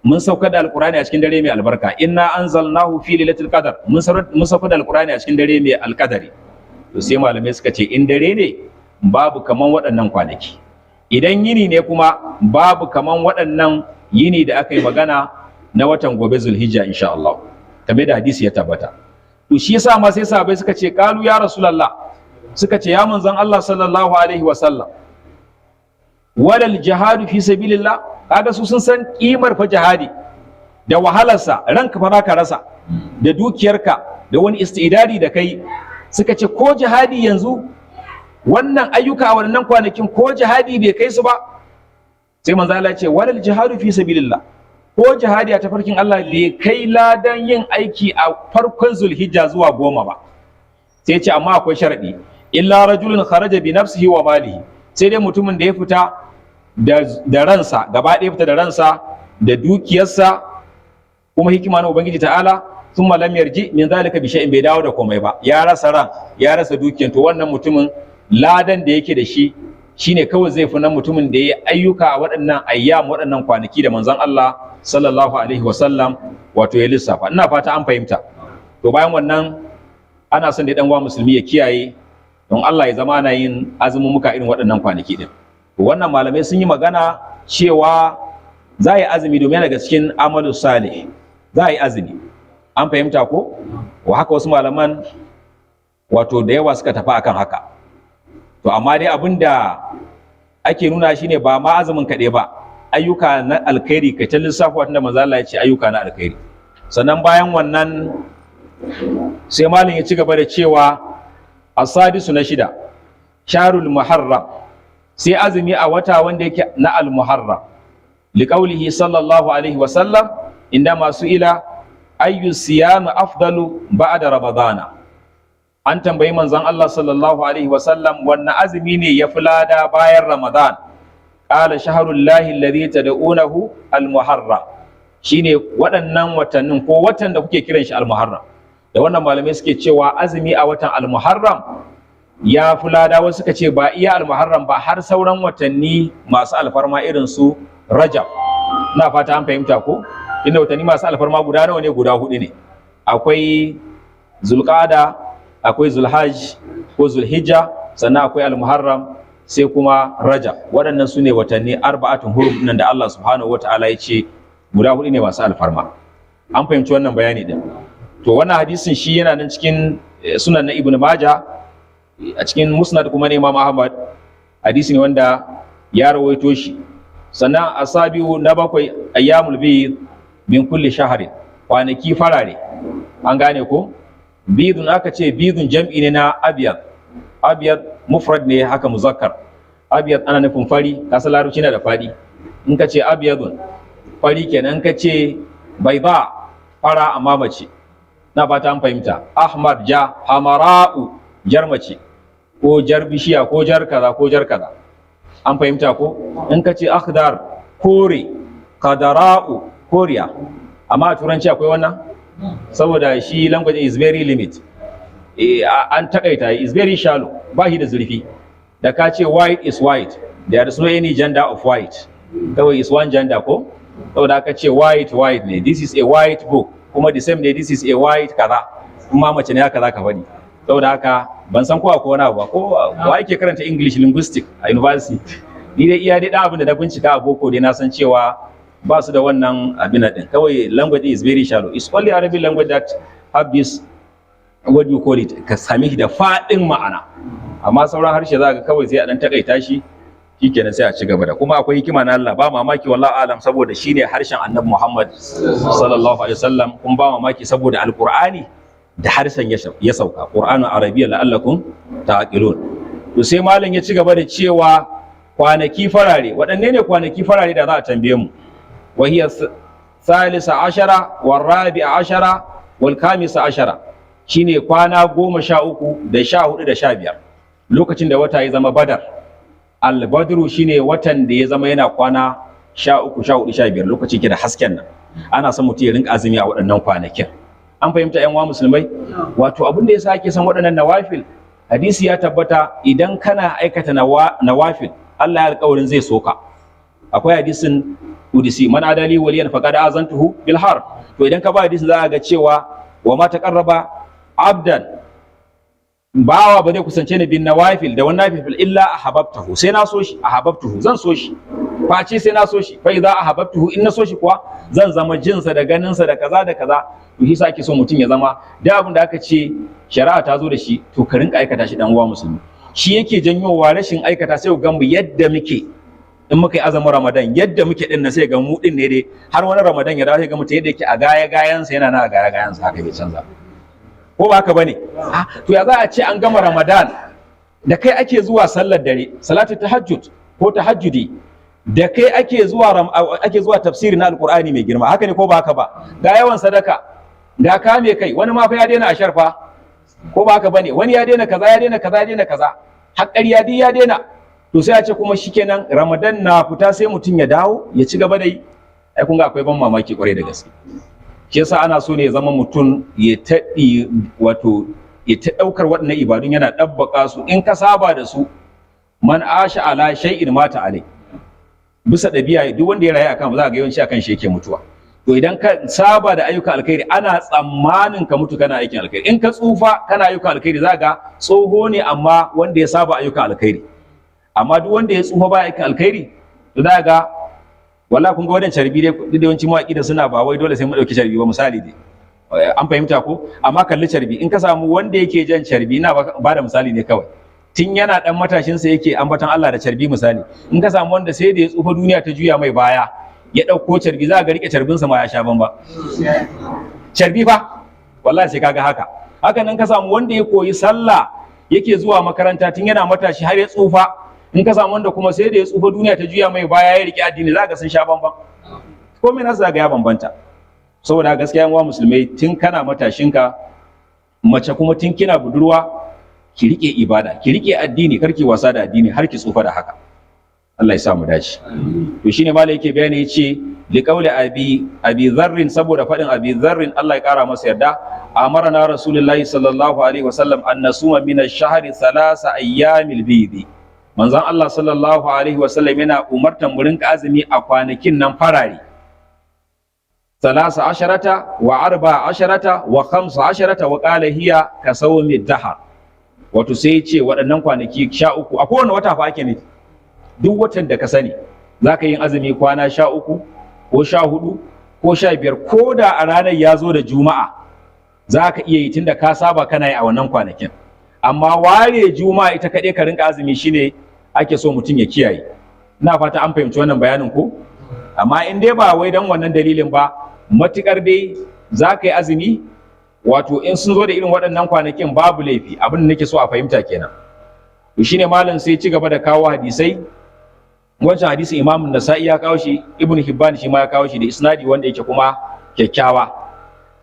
mun saukar da Alqur'ani a cikin dare mai albarka. Inna anzalnahu fi lailatul qadr, mun saukar da Alqur'ani a cikin dare mai alqadari. To sai malamai suka ce in dare ne, babu kaman waɗannan kwanaki. Idan yini ne kuma, babu kaman waɗannan yini da aka yi magana na watan gobe Zulhijja insha Allah, kamar da hadisi ya tabbata. To shi yasa ma sai sahabbai suka ce qalu ya rasulullah, suka ce ya manzon Allah sallallahu alaihi wasallam, walal jihadu fi sabilillah? Kaga su sun san kimar fa jihadi da wahalarsa, ranka fa ka rasa da dukiyarka da wani istidadi da kai. Suka ce ko jihadi yanzu, wannan ayyuka a wannan kwanakin, ko jihadi bai kai su ba? Sai manzo Allah ya ce walal jihadu fi sabilillah, ko jihadi a tafarkin Allah bai kai ladan yin aiki a farkon Zulhijja zuwa 10 ba. Sai ce amma akwai sharadi, illa rajulun kharaja bi nafsihi wa malihi, sai dai mutumin da ya fita da ransa gaba ɗaya, fita da ransa da dukiyarsa. Kuma hikima na Ubangiji ta'ala, thumma lam yarji min zalika bi shay'in, bai dawo da komai ba, ya rasa ran, ya rasa dukiyar. To wannan mutumin ladan da yake da shi shine kawai zai fi nan mutumin da ya ayyuka a waɗannan ayyam, waɗannan kwanaki da manzon Allah sallallahu alaihi wasallam wato ya lissafa. Ina fata an fahimta. To bayan wannan, ana son da dan uwa musulmi ya kiyaye don Allah, ya zama ana yin azumumuka irin waɗannan kwanaki din. To wannan malamai sun yi magana cewa za a yi azumi domin daga cikin amalu salih, za a yi azumi. An fahimta ko? Wa haka wasu malaman wato da yawa suka tafi akan haka. To amma dai abin da ake nuna shine ba ma azumin kaɗai ba, ayyuka na alkhairi kai ta lissafa tunda manzo Allah ya ce ayyuka na alkhairi. Sannan bayan wannan sai malam ya ci gaba da cewa asadisu, na shida, shahrul muharram, sai azumi a wata wanda yake na al muharram, liqaulihi sallallahu alaihi wa sallam inda masu ila ayyu siyam afdalu ba'da ramadana. An tambayi manzon Allah sallallahu alaihi wa sallam wannan azumi ne ya fi lada bayan Ramadan. Qala shahrullahi alladhi tad'unahu al muharram, Shine waɗannan watannin ko watan da kuke kiran shi al-Muharram. Da wannan malamai suke cewa azumi a watan al-Muharram ya fi lada. Wasu suka ce ba iya al-Muharram ba, har sauran watanni masu alfarma irin su Rajab. Na fata an fahimta ko? Inda watanni masu alfarma guda nawa ne? Guda hudu ne. Akwai Zulqada, akwai Zulhajj ko Zulhijja, sannan akwai al-Muharram, sai kuma Rajab. Waɗannan su ne watanni arba'atun hurum nan da Allah Subhanahu wata'ala ya ce guda hudu ne masu alfarma. An fahimci wannan bayani din? To, wannan hadisin shi yana nan cikin Sunan na Ibn Majah, a cikin Musnad kuma ne Imam Ahmad, hadisi ne wanda ya rawaito shi. Sannan asabiu, na bakwai, ayyamul bid min kulli shahrin, kwanaki farare. An gane ko? Bidun, aka ce bidun jam'i ne na abyad. Abyad mufrad ne haka, muzakkar. Abyad ana nufin fari. Kasa Larabci na da fadi. In ka ce abyadun, fari kenan. In ka ce bayda, fara amma mace. Na fata an fahimta. Ahmar, ja. Hamara'u, jar mace ko jar bishiya ko jar kaza ko jar kaza. An fahimta ko? In ka ce akhdar, kore. Kadara'u, koriya. Amma a Turanci akwai wannan? Saboda shi language is very limit, an takaita, is very shallow, ba shi da zurfi. Da ka ce white is white, there is no any gender of white, kawai is one gender ko? Saboda aka ce white, white ne. This is a white book, kuma the same ne, this is a white kaza, kuma mace ne, haka zaka faɗi. Saboda haka ban san ko akwai wani abu ba, ko wa yake karanta English linguistic a university. Ni dai iya dai dan abin da na bincika a boko dai, na san cewa ba su da wannan abin din. Kawai language is very shallow. It's only Arabic language that have this, what do you call it, ka same shi da faɗin ma'ana. Amma sauran harshe za ka kawai sai a dan takaita shi, shikenan sai a ci gaba da. Kuma akwai hikima na Allah, ba mamaki, wallahi alam, saboda shine harshen Annabi Muhammad sallallahu alaihi wasallam. Kuma ba mamaki saboda Alqur'ani da harshen ya sauka, Qur'anu arabiyya la'allakum ta'qilun. To, sai malam ya ci gaba da cewa kwanaki farare. Waɗanne ne kwanaki farare da za a tambaye mu? Wa hiya thalitha ashara wa rabi'a ashara wal khamisa ashara, shine kwana 13 da 14 da 15, lokacin da wata ya zama badar. Albadru shine watan da ya zama yana kwana 13, 14, 15, lokacin ke da hasken nan. Ana son mutum ya rinka azumi a waɗannan kwanakin. An fahimta, yan uwa musulmai? Wato abin da yasa ake son waɗannan nawafil, hadisi ya tabbata, idan kana aikata nawafil, Allah ya alƙawarin zai soka. Akwai hadisin qudsi, man adali waliyan faqad azantuhu bil harb. To, idan ka ba hadisin, za ga cewa wa ma taqarraba abdan, bawa ba zai kusance ni bin nawafil, da wannan nawafil, illa ahabbtuhu, sai na so shi. Ahabbtuhu, zan so shi, face sai na so shi. Fa idza ahabbtuhu, in na so shi kuwa, zan zama jinsa da ganinsa da kaza da kaza. To, shi sa ake so mutum ya zama da abin da aka ce shari'a ta zo da shi, to ka rinka aikata shi, dan uwa musulmi. Shi yake janyowa rashin aikata, sai ga mu yadda muke in muka yi azumin Ramadan, yadda muke din na, sai ga mu din ne dai har wani Ramadan ya dawo, sai ga mutum yadda yake a gaya gayansa yana na a gaya gayansa, haka bai canza, ko ba haka bane? Ah, to ya za a ce an gama Ramadan, da kai ake zuwa sallar dare, salatu tahajjud ko tahajjudi, da kai ake zuwa tafsiri na Alqur'ani mai girma, haka ne ko ba haka ba? Ga yawan sadaka, ga kame kai, wani ma fa ya daina ashar fa, ko ba haka bane? Wani ya daina kaza, ya daina kaza, ya daina kaza, har ƙarya duk ya daina. To, sai a ce kuma shikenan, Ramadan na fita sai mutum ya dawo ya ci gaba da yi. Ai kun ga akwai ban mamaki kwarai da gaske. Shi yasa ana so ne ya zama mutum ya taɗi, wato ya ta ɗaukar waɗannan ibadun yana ɗabbaka su. In ka saba da su, man asha ala shay'in mata alai, bisa ɗabi'a duk wanda ya rayu akan, za ga yawanci akan shi yake mutuwa. To, idan ka saba da ayyukan alkhairi, ana tsammanin ka mutu kana aikin alkhairi. In ka tsufa kana ayyukan alkhairi, za ga tsoho ne amma wanda ya saba ayyukan alkhairi. Amma duk wanda ya tsufa ba aikin alkhairi, to za ga wallahi, kun ga wannan carbi dai, duk da yawanci mawaƙi da suna, ba wai dole sai mu ɗauki carbi ba, misali dai. An fahimta ko? Amma kalli carbi, in ka samu wanda yake jan carbi, ina ba da misali ne kawai, tun yana dan matashinsa yake ambaton Allah da carbi misali, in ka samu wanda sai da ya tsufa, duniya ta juya mai baya, ya ɗauko carbi, za ga rike carbinsa ma ya sha bamba. Carbi fa, wallahi sai kaga haka. Haka nan ka samu wanda ya koyi sallah, yake zuwa makaranta tun yana matashi har ya tsufa, in ka samu wanda kuma sai da ya tsufa, duniya ta juya mai baya, ya rike addini, za ka sun sha bamban. Komai nasu za ga ya bambanta. Saboda gaskiya, yan musulmai, tun kana matashinka, mace kuma tun kina budurwa, ki rike ibada, ki rike addini, kar ki wasa da addini har ki tsufa da haka. Allah ya sa mu dace. To shine malai yake bayani, yace li qawli Abi Dharr, saboda fadin Abi Dharr, Allah ya kara masa yarda, amarna Rasulullahi sallallahu alaihi wasallam an nasuma min ash-shahri thalatha ayyamil bidi. Manzon Allah sallallahu alaihi wasallam yana umartan mu rinka azumi a kwanakin nan farare, 13 wa 14 wa 15, wa qala hiya ka sawmi dahar. Wato sai ya ce waɗannan kwanaki 13 a kowane wata fa ake nufi. Duk watan da ka sani za ka yi azumi kwana 13 ko 14 ko 15, ko da a ranar ya zo da Juma'a, za ka iya yi tunda ka saba kana yi a wannan kwanakin. Amma ware Juma'a ita kaɗai ka rinka azumi shine ake so mutum ya kiyaye. Ina fata an fahimci wannan bayanin ko. Amma in dai ba wai dan wannan dalilin ba, matukar dai za ka yi azumi, wato in sun zo da irin waɗannan kwanakin, babu laifi. Abin da nake so a fahimta kenan. To shine malam sai ci gaba da kawo hadisai. Wancan hadisi Imam Nasa'i ya kawo shi, Ibn Hibban shi ma ya kawo shi da isnadi wanda yake kuma kyakkyawa.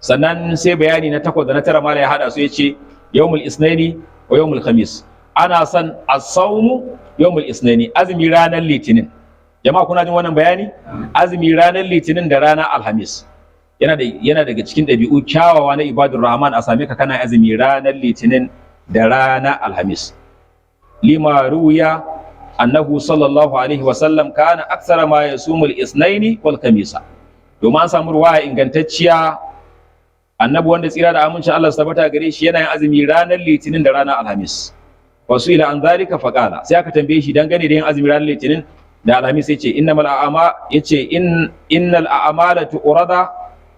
Sannan sai bayani na takwas da na tara malam ya hada su, yace yawmul isnaini wa yawmul khamis. Ana son as-sawmu yawmul isnaini, azumi ranar Litinin. Jama'a, kuna jin wannan bayani? Azumi ranar Litinin da ranar Alhamis yana daga cikin ɗabi'u kyawawa na ibadur rahman, a same ka kana azumi ranar Litinin da ranar Alhamis. Lima ruwiya annahu sallallahu alaihi wasallam kana aksara ma yasumul isnaini wal khamisa, domin an samu ruwaya ingantacciya, annabi wanda tsira da amincin Allah tabbata gare shi yana yin azumi ranar Litinin da ranar Alhamis. Wasu ila an zalika faqala, sai aka tambaye shi dangane da yin azumi ranar Litinin da Alhamis, yace innamal a'ma, yace in innal a'mala tu'rada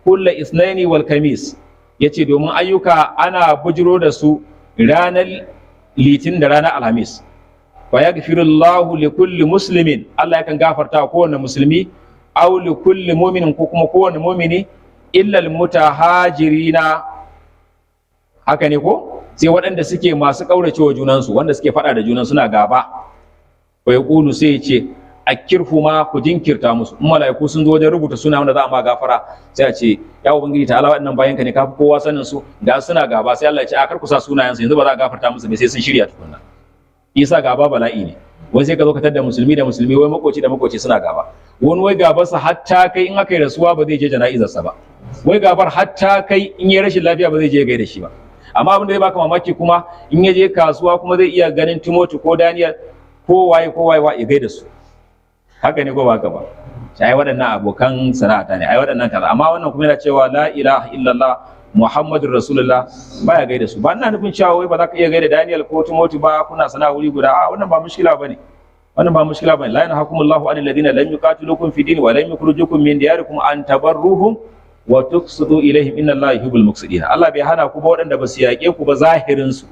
kulla isnaini wal khamis, yace domin ayyuka ana bujiro da su ranar Litinin da ranar Alhamis. Fa yaghfirullahu li kulli muslimin, Allah yakan gafarta wa kowane musulmi, aw li kulli mu'minin, ko kuma kowane mu'mini, illa al mutahajirina. Haka ne ko? Sai waɗanda suke masu ƙauracewa junansu, wanda suke faɗa da junan, suna gaba. Fa yaqulu, sai ya ce akirfu ma, ku jinkirta musu. In mala'iku sun zo wajen rubuta suna wanda za a ma gafara, sai a ce ya Ubangiji ta'ala, waɗannan bayanka ne, kafi kowa sanin su, da suna gaba. Sai Allah ya ce a kar ku sa sunayen su yanzu, ba za a gafarta musu ba sai sun shirya tukunna. Isa gaba bala'i ne. Wai sai ka zo ka tadda musulmi da musulmi, wai makoci da makoci suna gaba. Wani wai gabarsa hatta kai in aka yi rasuwa ba zai je jana'izarsa ba. Wai gabar hatta kai in yi rashin lafiya ba zai je gaida shi ba. Amma abin da zai baka mamaki kuma, in ya je kasuwa kuma zai iya ganin Timothy ko Daniel ko waye ko waye ya gaida su. Haka ne ko ba haka ba? Ai waɗannan abokan sana'ata ne, ai waɗannan kaza. Amma wannan kuma yana cewa la ilaha illallah Muhammadur Rasulullah, baya gaida su. Ba ina nufin cewa wai ba za ka iya gaida Daniel ko Timothy ba, kuna sana'a wuri guda. A wannan ba mushkila bane, wannan ba mushkila bane. La yanhakumullahu anil ladina lam yuqatilukum fi din wa lam yukhrijukum min diyarikum an tabarruhum wa tuqsitu ilaihim, inna Allaha yuhibbul muqsitin. Allah bai hana ku ba, waɗanda ba su yaƙe ku ba zahirin su,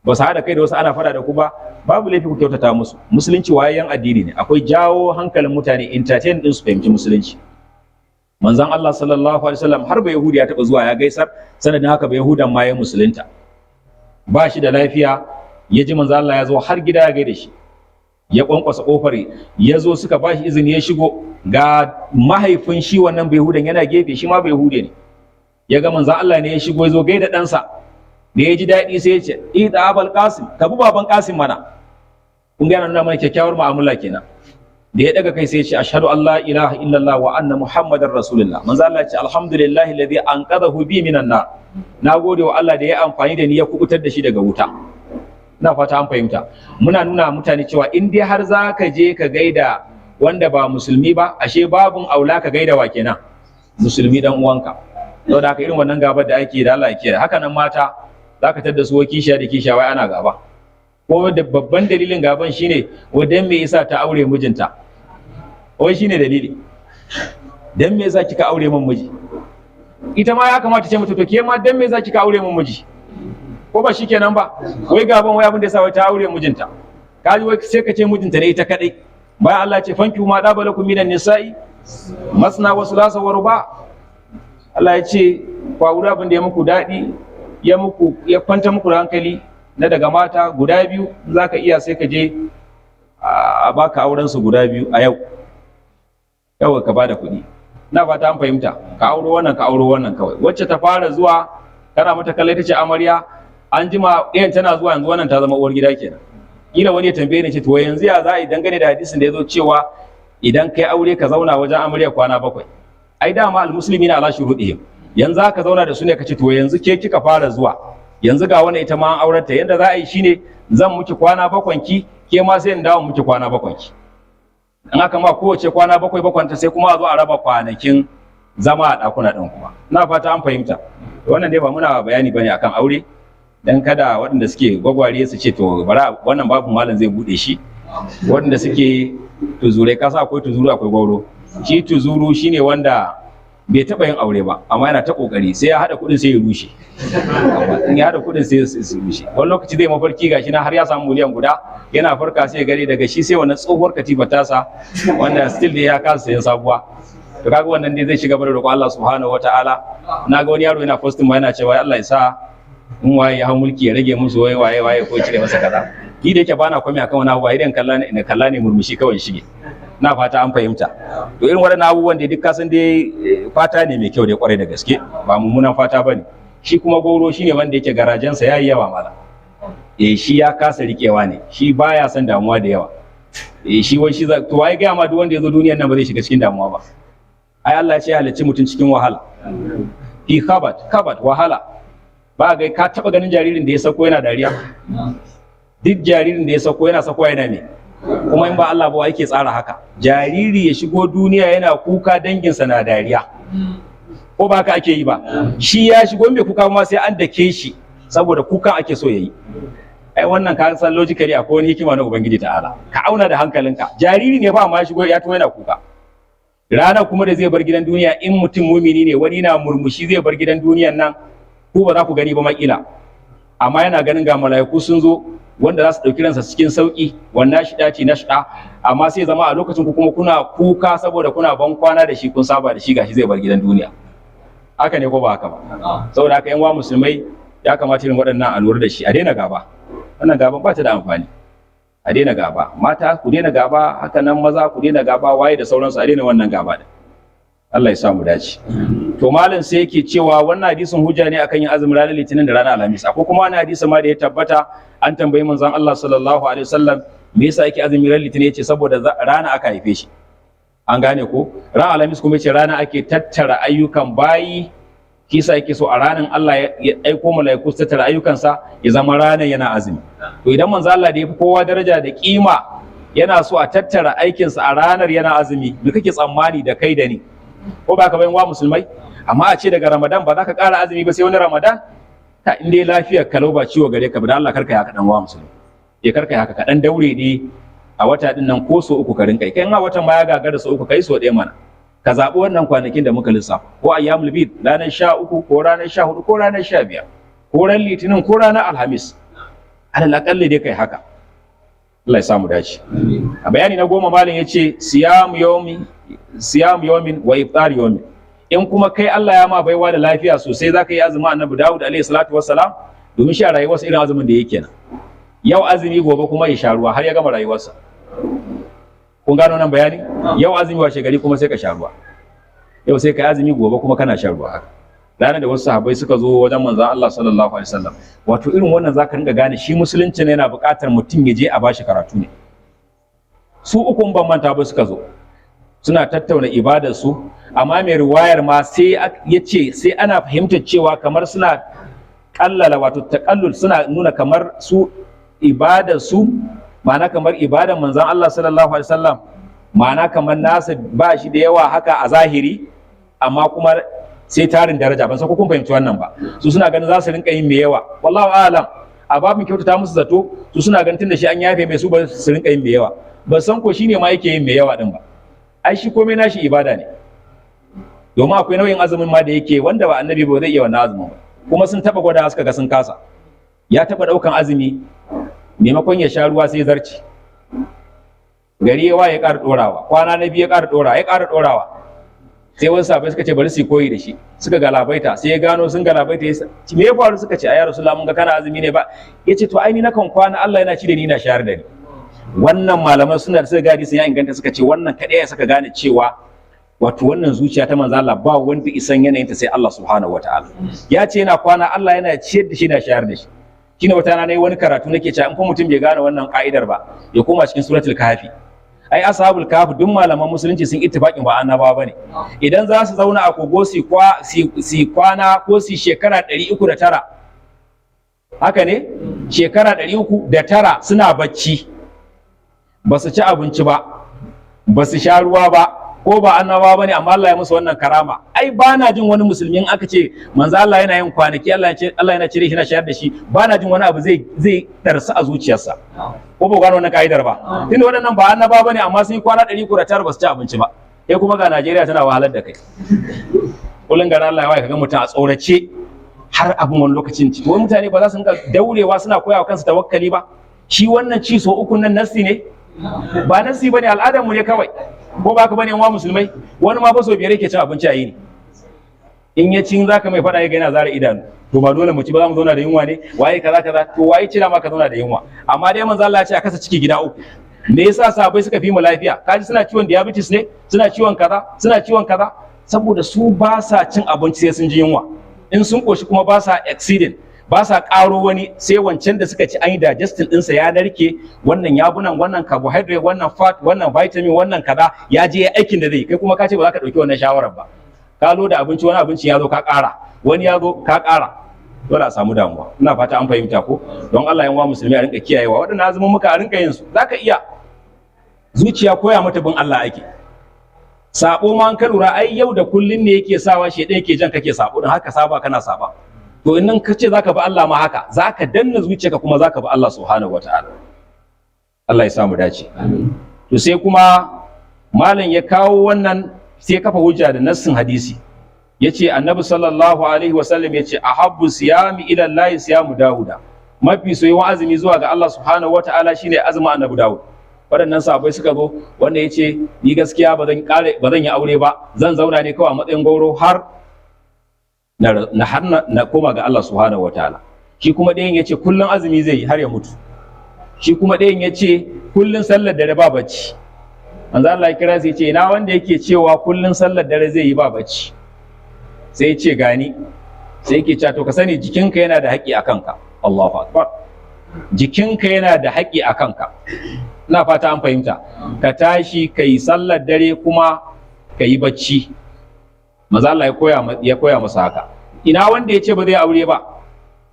ba su haɗa kai da wasu ana faɗa da ku ba, babu laifi ku kyautata musu. Musulunci wayayyen addini ne, akwai jawo hankalin mutane, entertain din su fahimci musulunci. Manzon Allah sallallahu alaihi wasallam har ba Yahudi ya taɓa zuwa ya gaisar, sanadin haka ba Yahudan ma ya musulunta. Ba shi da lafiya, ya ji manzon Allah ya zo har gida ya gaida shi, ya kwankwasa kofar, ya zo, suka ba shi izini ya shigo. Ga mahaifin shi wannan Bayahudan yana gefe, shi ma Bayahude ne. Ya ga manzon Allah ne ya shigo, ya zo gaida ɗansa, da ya ji daɗi sai ya ce ida Abal Qasim, ka bi baban Qasim mana. Kun ga yana nuna mana kyakkyawar mu'amala kenan. Da ya daga kai sai ya ce ashhadu an la ilaha illallah wa anna muhammadar rasulullah. Manzo Allah ya ce alhamdulillahi alladhi anqadhahu bi minan nar, nagode wa Allah da ya amfani da ni ya kubutar da shi daga wuta. Ina fata an fahimta. Muna nuna mutane cewa in dai har za ka je ka gaida wanda ba musulmi ba, ashe babun aula ka gaida wa kenan? Musulmi dan uwanka. Saboda haka irin wannan gabar da ake da, Allah ya kiyaye. Haka nan mata, zaka tadda su kishiya da kishiya, wai ana gaba. Ko da babban dalilin gaban shine wadan me yasa ta aure mijinta, wai shine dalili, dan me yasa kika aure min miji? Ita ma ya kamata ce mata to ke ma dan me yasa kika aure min miji? Ko ba shikenan ba? Wai gaban wai abin da yasa wai ta aure mijinta. Kaji wai sai ka ce mijinta ne ita kadai, bayan Allah ce fankihu ma daba lakum minan nisa'i masna wa thulatha wa ruba. Allah ya ce ku aure abin da ya muku daɗi, ya muku ya kwanta muku da hankali na daga mata guda biyu. Za ka iya sai ka je a baka auren su guda biyu a yau yau, ka bada kuɗi. Na fata an fahimta. Ka auro wannan, ka auro wannan kawai. Wacce ta fara zuwa kana mata kallai ta ce amarya, an jima ɗayan tana zuwa, yanzu wannan ta zama uwar gida kenan. Kila wani ya tambaye ni ce, to yanzu ya za a yi dangane da hadisin da ya zo cewa idan kai aure ka zauna wajen amarya kwana 7? Ai dama almuslimina ala shuruɗihim. Yanzu aka zauna da su ne kace, to yanzu ke kika fara zuwa, yanzu ga wani ita ma an aurata, yanda za a yi shine zan miki kwana 7 ki, ke ma sai in dawo miki kwana 7 ki. In aka ma kowace kwana 7 7 ta, sai kuma a zo a raba kwanakin zama a ɗakuna ɗin kuma. Ina fata an fahimta. Wannan dai ba muna bayani bane akan aure, dan kada waɗanda suke gwagware su ce, to bara wannan babu malam zai bude shi. Waɗanda suke tuzurai, kasa akwai tuzuru akwai gwauro. Shi tuzuru shine wanda bai taɓa yin aure ba, amma yana ta ƙoƙari, sai ya haɗa kuɗin sai ya rushe. In ya haɗa kuɗin sai su rushe. Wani lokaci zai mafarki gashi na har ya samu miliyan 1, yana farka sai ya gani daga shi sai wannan tsohuwar katifa tasa, wanda still dai ya kasa sayan sabuwa. To kaga wannan dai zai shiga da roƙon Allah subhanahu wataala. Na ga wani yaro yana posting ma, yana cewa Allah ya sa in waye ya hau mulki ya rage musu waye waye waye ko cire masa kaza. Ni da yake bana komai akan wani abu, ba idan kalla ne kalla ne murmushi kawai shige. Na fata an fahimta. To irin waɗannan abubuwan da duk kasan dai fata ne mai kyau da kwarai da gaske, ba mummunan fata bane. Shi kuma goro shine wanda yake garajensa yayi yawa mala. Eh, shi ya kasa rikewa ne, shi baya son damuwa da yawa. Eh, shi wai shi to waye ga ma duk wanda ya zo duniyar nan ba zai shiga cikin damuwa ba? Ai Allah ya ce ya halicci mutum cikin wahala, fi khabat khabat wahala. Ba ga ka taba ganin jaririn da ya sako yana dariya? Duk jaririn da ya sako yana sako yana me? Kuma in ba Allah ba yake tsara haka? Jariri ya shigo duniya yana kuka, danginsa na dariya. Ko ba haka ake yi ba? Shi ya shigo bai kuka ma sai an dake shi, saboda kukan ake so yayi. Ai wannan ka san logically akwai wani hikima na Ubangiji ta'ala. Ka auna da hankalinka, jariri ne fa amma shigo ya to yana kuka. Ranar kuma da zai bar gidan duniya, in mutum mumini ne, wani na murmushi zai bar gidan duniyan nan. Ku ba za ku gani ba makila, amma yana ganin ga mala'iku sun zo wanda za su ɗauki ransa cikin sauƙi, wannan shida ce na shida. Amma sai zama a lokacin ku kuma kuna kuka, saboda kuna ban kwana da shi, kun saba da shi, gashi zai bar gidan duniya. Haka ne ko ba haka ba? Saboda haka yan uwa musulmai, ya kamata irin waɗannan a lura da shi, a daina gaba. Wannan gaban ba ta da amfani. A daina gaba. Mata ku daina gaba, haka nan maza ku daina gaba, waye da sauransu, a daina wannan gaba din. Allah ya sa mu dace. To malam sai yake cewa wannan hadisin hujja ne akan yin azumin ranar Litinin da ranar Alhamis. Akwai kuma wani hadisi ma da ya tabbata, an tambayi manzon Allah sallallahu alaihi wasallam me yasa yake azumi ran Litinin, yace saboda rana aka haife shi. An gane ko? Ran Alhamis kuma yace rana ake tattara ayyukan bayi, kisa yake so a ranar Allah ya aiko mala'iku su tattara ayyukansa, ya zama ranar yana azumi. To idan manzo Allah da ya fi kowa daraja da kima yana so a tattara aikinsa a ranar yana azumi, me kake tsammani da kai da ni? Ko ba ka bayan wa musulmai? Amma a ce daga Ramadan ba za ka ƙara azumi ba sai wani Ramadan, ka in dai lafiyar kalau ba ciwo gare ka ba, dan Allah karka ya kaɗan wa musulmi ya karka ya haka, kaɗan daure dai a wata din nan ko so 3 ka rinka kai. In a watan ma ya gagara so 3, kai so 1 mana. Ka zaɓi wannan kwanakin da muka lissafa, ko ayyamul bid ranar 13, ko ranar 14, ko ranar 15, ko ran Litinin, ko ranar Alhamis, alal aƙalli dai kai haka. Allah ya samu dace. A bayani na 10, malam ya ce siyam yawmi, siyam yawmin wa iftar yawmin. In kuma kai Allah ya ma baiwa da lafiya sosai, zaka yi azumin Annabi Dawud alaihi salatu wassalam, domin shi a rayuwarsa irin azumin da yake nan, yau azumi, gobe kuma ya sha ruwa, har ya gama rayuwarsa. Kun gano nan bayani? Yau azumi, washe gari kuma sai ka sha ruwa. Yau sai ka yi azumi, gobe kuma kana shan ruwa haka. Ranar da wasu sahabbai suka zo wajen manzon Allah sallallahu alaihi wasallam, wato irin wannan zaka ringa gane shi musulunci ne yana buƙatar mutum ya je a bashi karatu ne. Su ukun, ban manta ba, suka zo suna tattauna ibadar su, amma mai riwayar ma sai ya ce sai ana fahimtar cewa kamar suna kallala, wato taƙallul, suna nuna kamar su ibadar su, ma'ana kamar ibadar manzon Allah sallallahu alaihi wasallam, ma'ana kamar nasa ba shi da yawa haka a zahiri, amma kuma sai tarin daraja. Ban san ko kun fahimci wannan ba. Su suna ganin za su rinka yin mai yawa, wallahu alam. A babin kyautata musu zato, su suna ganin tunda shi an yafe mai, su ba su rinka yin mai yawa. Ban san ko shine ma yake yin mai yawa din ba. Ai shi komai nashi ibada ne, domin akwai nau'in azumin ma da yake wanda ba annabi ba zai iya wannan azumin ba, kuma sun taba gwada suka ga sun kasa. Ya taba daukan azumi, maimakon ya sha ruwa sai zarci. Gari ya waye, ya ƙara ɗorawa. Kwana na biyu ya ƙara ɗorawa, ya ƙara ɗorawa. Sai wasu sahabbai suka ce bari su koyi da shi. Suka galabaita, sai ya gano sun galabaita. Ya ce, me ya faru? Suka ce, ai ya Rasulullah, mun ga kana azumi ne ba. Ya ce, to ai ni nakan kwana Allah yana ci da ni, na shayar da ni. Wannan malaman suna da suka gadi sun ya inganta, suka ce wannan kaɗai ya saka gane cewa wato wannan zuciya ta manzo Allah ba wanda isan yanayinta sai Allah subhanahu wataala. Ya ce yana kwana Allah yana ciyar da shi, na shayar da shi. Shine wata rana nayi wani karatu nake cewa in fa mutum bai gane wannan ka'idar ba, ya koma cikin Suratul Kahfi. Ai Ashabul Kahfi duk malaman musulunci sun ittifaqin ba annabawa bane. Idan za su zauna a kogo su kwana ko su shekara 309, haka ne, shekara 309 suna bacci, ba su ci abinci ba, ba su sha ruwa ba, ko ba annabawa bane, amma Allah ya musu wannan karama. Ai ba na jin wani musulmi in aka ce manzo Allah yana yin kwanaki, Allah ya ce Allah yana cire shi na shayar da shi, ba na jin wani abu zai darsu a zuciyarsa. Ko ba gano wannan ka'idar ba? Tunda waɗannan ba annabawa bane, amma sun yi kwana 309 ba su ci abinci ba. Kai kuma ga Najeriya tana wahalar da kai. Kullun garin Allah ya waye kaga mutum a tsorace har abin wani lokacin ci. Wai mutane ba za su rinka daurewa suna koyawa kansu tawakkali ba? Shi wannan ci so uku nan nassi ne? Ba nassi bane, al'adar mu ne kawai. Ko ba ka bane wa musulmai? Wani ma fa so biyar yake cin abinci a yini. In ya cin zaka mai faɗa ya ga yana zara idanu. To ba dole mu ci ba, za mu zauna da yunwa ne? Waye kaza kaza? To waye cira ma ka zauna da yunwa? Amma dai manzo Allah ya ce a kasa ciki gida uku. Me yasa sahabbai suka fi mu lafiya? Kaji suna ciwon diabetes ne, suna ciwon kaza, suna ciwon kaza, saboda su ba sa cin abinci sai sun ji yunwa. In sun koshi kuma ba sa exceeding, ba sa ƙaro wani, sai wancan da suka ci an yi digesting ɗinsa ya narke, wannan yabunan, wannan carbohydrate, wannan fat, wannan vitamin, wannan kaza, ya je aikin da zai. Kai kuma ka ce ba za ka ɗauki wannan shawarar ba. Ka zo da abinci, wani abinci ya zo ka ƙara, wani ya zo ka ƙara, dole a samu damuwa. Ina fata an fahimta ko? Don Allah yan uwa musulmi a rinka kiyayewa waɗannan azumin muka, a rinka yin su. Zaka iya zuciya koya mata bin Allah ake. Sabo ma an ka lura, ai yau da kullun ne yake sawa shedan yake jan kake sabo din, haka saba kana saba. To in nan ka ce zaka bi Allah ma, haka zaka danna zuciyarka kuma zaka bi Allah subhanahu wataala. Allah ya samu dace. To sai kuma malam ya kawo wannan, sai kafa hujja da nassin hadisi, yace Annabi sallallahu alaihi wasallam yace: "Ahabbu siyami ila Allah siyamu Dauda." Mafi soyuwan azumi zuwa ga Allah subhanahu wataala shine azumin Annabi Dawud. Waɗannan sahabbai suka zo, wanda yace ni gaskiya ba zan kare ba, zan yi aure ba, zan zauna ne kawai a matsayin gwauro har na har na koma ga Allah subhanahu wataala. Shi kuma ɗayan yace kullun azumi zai yi har ya mutu. Shi kuma ɗayan yace kullun sallar dare ba bacci. Manzo Allah ya kira sai ce: "Ina wanda yake cewa kullun sallar dare zai yi ba bacci?" Sai ya ce: "Gani." Sai yake cewa: "To ka sani jikinka yana da haƙƙi a kanka." Allahu akbar! Jikinka yana da haƙƙi a kanka. Ina fata an fahimta. Ka tashi ka yi sallar dare kuma ka yi bacci. Manzo Allah ya koya masa haka. Ina wanda ya ce ba zai aure ba?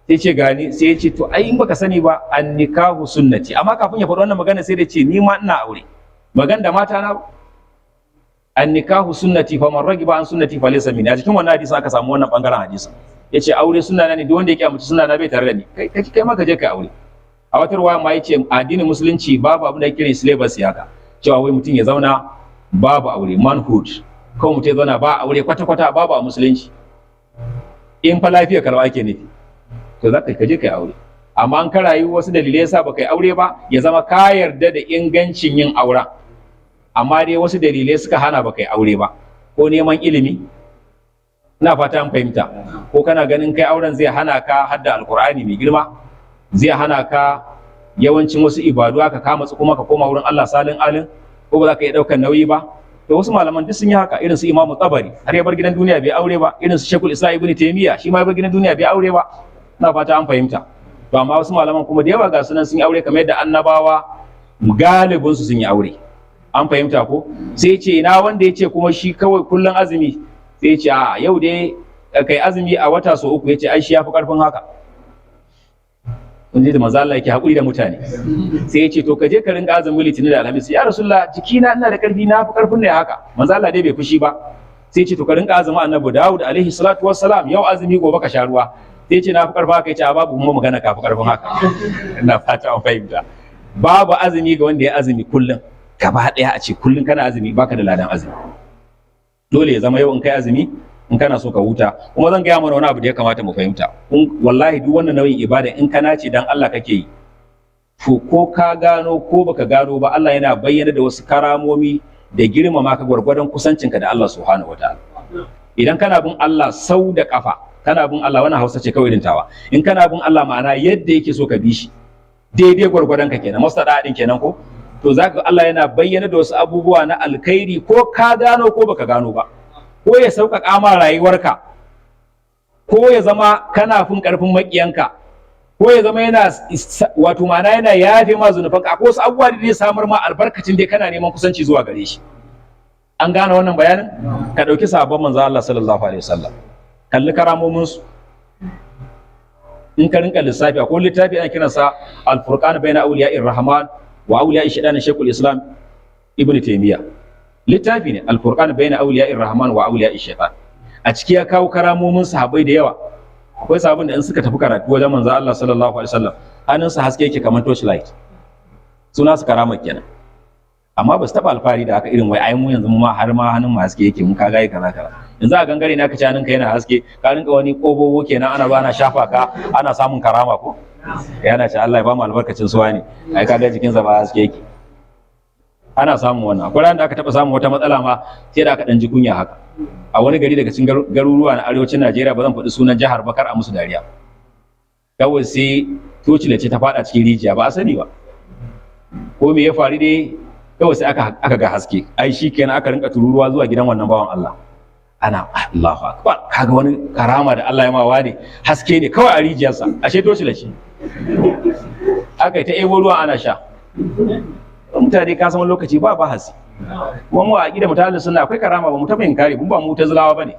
Sai ce: "Gani." Sai ya ce: "To ai in baka sani ba, an nikahu sunnati." Amma kafin ya faɗi wannan magana sai da ce: "Ni ma ina aure magan da mata na. An nikahu sunnati, fa man ragiba an sunnati fa laysa minni." A cikin wannan hadisi aka samu wannan bangaren hadisin. Yace aure sunna ne, duk wanda yake amince sunna na bai tare da ni. Kai kai ma ka je kai aure. A wata ruwaya ma yace addinin musulunci babu abin da yake celibacy haka, cewa wai mutum ya zauna babu aure, manhood, kawai mutum ya zauna ba aure kwata kwata, babu a musulunci. In fa lafiya kalau ake nufi, to za ka je kai aure. Amma an ka rayu wasu dalilai yasa baka yi aure ba, ya zama ka yarda da ingancin yin auren, amma dai wasu dalilai suka hana baka yi aure ba, ko neman ilimi, ina fata an fahimta, ko kana ganin kai auren zai hana ka hadda Alkur'ani mai girma, zai hana ka yawancin wasu ibadu, aka kama su kuma ka koma wurin Allah salin alin, ko ba za ka iya ɗaukar nauyi ba. To wasu malaman duk sun yi haka, irin su Imamu Tabari, har ya bar gidan duniya bai aure ba, irin su Shekul Islam Ibn Taymiya, shi ma ya bar gidan duniya bai aure ba. Ina fata an fahimta. To amma wasu malaman kuma da yawa ga sunan sun yi aure, kamar yadda annabawa galibin su sun yi aure. An fahimta ko? Sai ce: "Ina wanda ya ce kuma shi kawai kullum azumi?" Sai ya ce: "A yau dai kai azumi a wata so uku." Ya ce ai shi ya fi karfin haka. Kun ji da manzo Allah yake hakuri da mutane. Sai ya ce: "To ka je ka rinka azumin Litinin da Alhamis." "Ya Rasulullah, jikina ina da karfi, na fi karfin ne haka." Manzo Allah dai bai fushi ba. Sai ya ce: "To ka rinka azumin Annabi Dawud alaihi salatu wassalam, yau azumi gobe ka sha ruwa." Sai ya ce: "Na fi karfin haka." Ya ce: "A babu kuma magana ka fi karfin haka." Ina fata an fahimta. Babu azumi ga wanda ya azumi kullum gaba daya, a ce kullum kana azumi, baka da ladan azumi. Dole ya zama yau in kai azumi, in kana so ka huta. Kuma zan gaya mana wani abu da ya kamata mu fahimta. Wallahi duk wannan nau'in ibada, in kana ce dan Allah kake yi, to ko ka gano ko baka gano ba, Allah yana bayyana da wasu karamomi da girmama ka gwargwadon kusancinka da Allah subhanahu wataala. Idan kana bin Allah sau da kafa, kana bin Allah, wannan Hausa ce kawai tawa, in kana bin Allah ma'ana yadda yake so ka bi shi, daidai gwargwadon ka kenan, mastada din kenan ko, to zaka Allah yana bayyana da wasu abubuwa na alkhairi, ko ka gano ko baka gano ba, ko ya sauƙaƙa ma rayuwarka, ko ya zama kana fin ƙarfin maƙiyanka. Ko ya zama yana, wato ma'ana, yana yafe ma zunubanka. Akwai wasu abubuwa da zai samar ma albarkacin dai kana neman kusanci zuwa gare shi. An gane wannan bayanin? Ka ɗauki sahabban manzo Allah sallallahu alaihi wasallam, kalli karamomin su. In ka rinka lissafi, akwai littafi ana kiransa Al-Furqan Bayna Awliya'ir Rahman wa Awliya'ish Shaitan, Shaykhul Islam Ibn Taymiyyah. Littafi ne, Al-Furqan Bayna Awliya'ir Rahman wa Awliya'ish Shaitan. A ciki ya kawo karamomin sahabbai da yawa. Akwai sahabban da in suka tafi karatu wajen manzo Allah sallallahu alaihi wasallam, hannunsa haske yake kamar torchlight. Suna su karama kenan, amma ba su taɓa alfahari da haka, irin wai ai mu yanzu mu ma har ma hannun mu haske yake, mu kaga yi kaza kaza. Yanzu a gangare na ka ci hannunka yana haske, ka rinka wani kobobo kenan, ana ba ana shafa ka, ana samun karama ko yana ce Allah ya ba mu albarkacin suwa ne, ai kaga jikinsa ba haske yake. Ana samun wannan. Akwai ranar da aka taɓa samun wata matsala ma sai da aka ɗan ji kunya haka a wani gari daga cikin garuruwa na arewacin Najeriya. Ba zan faɗi sunan jihar ba kar a musu dariya. Kawai sai tocila ce ta faɗa cikin rijiya, ba a sani ba ko me ya faru dai, kawai sai aka ga haske. Ai shikenan, aka rinka tururuwa zuwa gidan wannan bawan Allah, ana "Allahu akbar, kaga wani karama da Allah ya mawa ne, haske ne kawai a rijiyarsa." Ashe tocila ce. Aka yi ta ebo ruwa ana sha. Mutane, ka san wani lokaci ba bahasi. Kuma mu a aqida mutanen sunna akwai karama, ba mu taɓa inkari. Mun ba mutazilawa bane,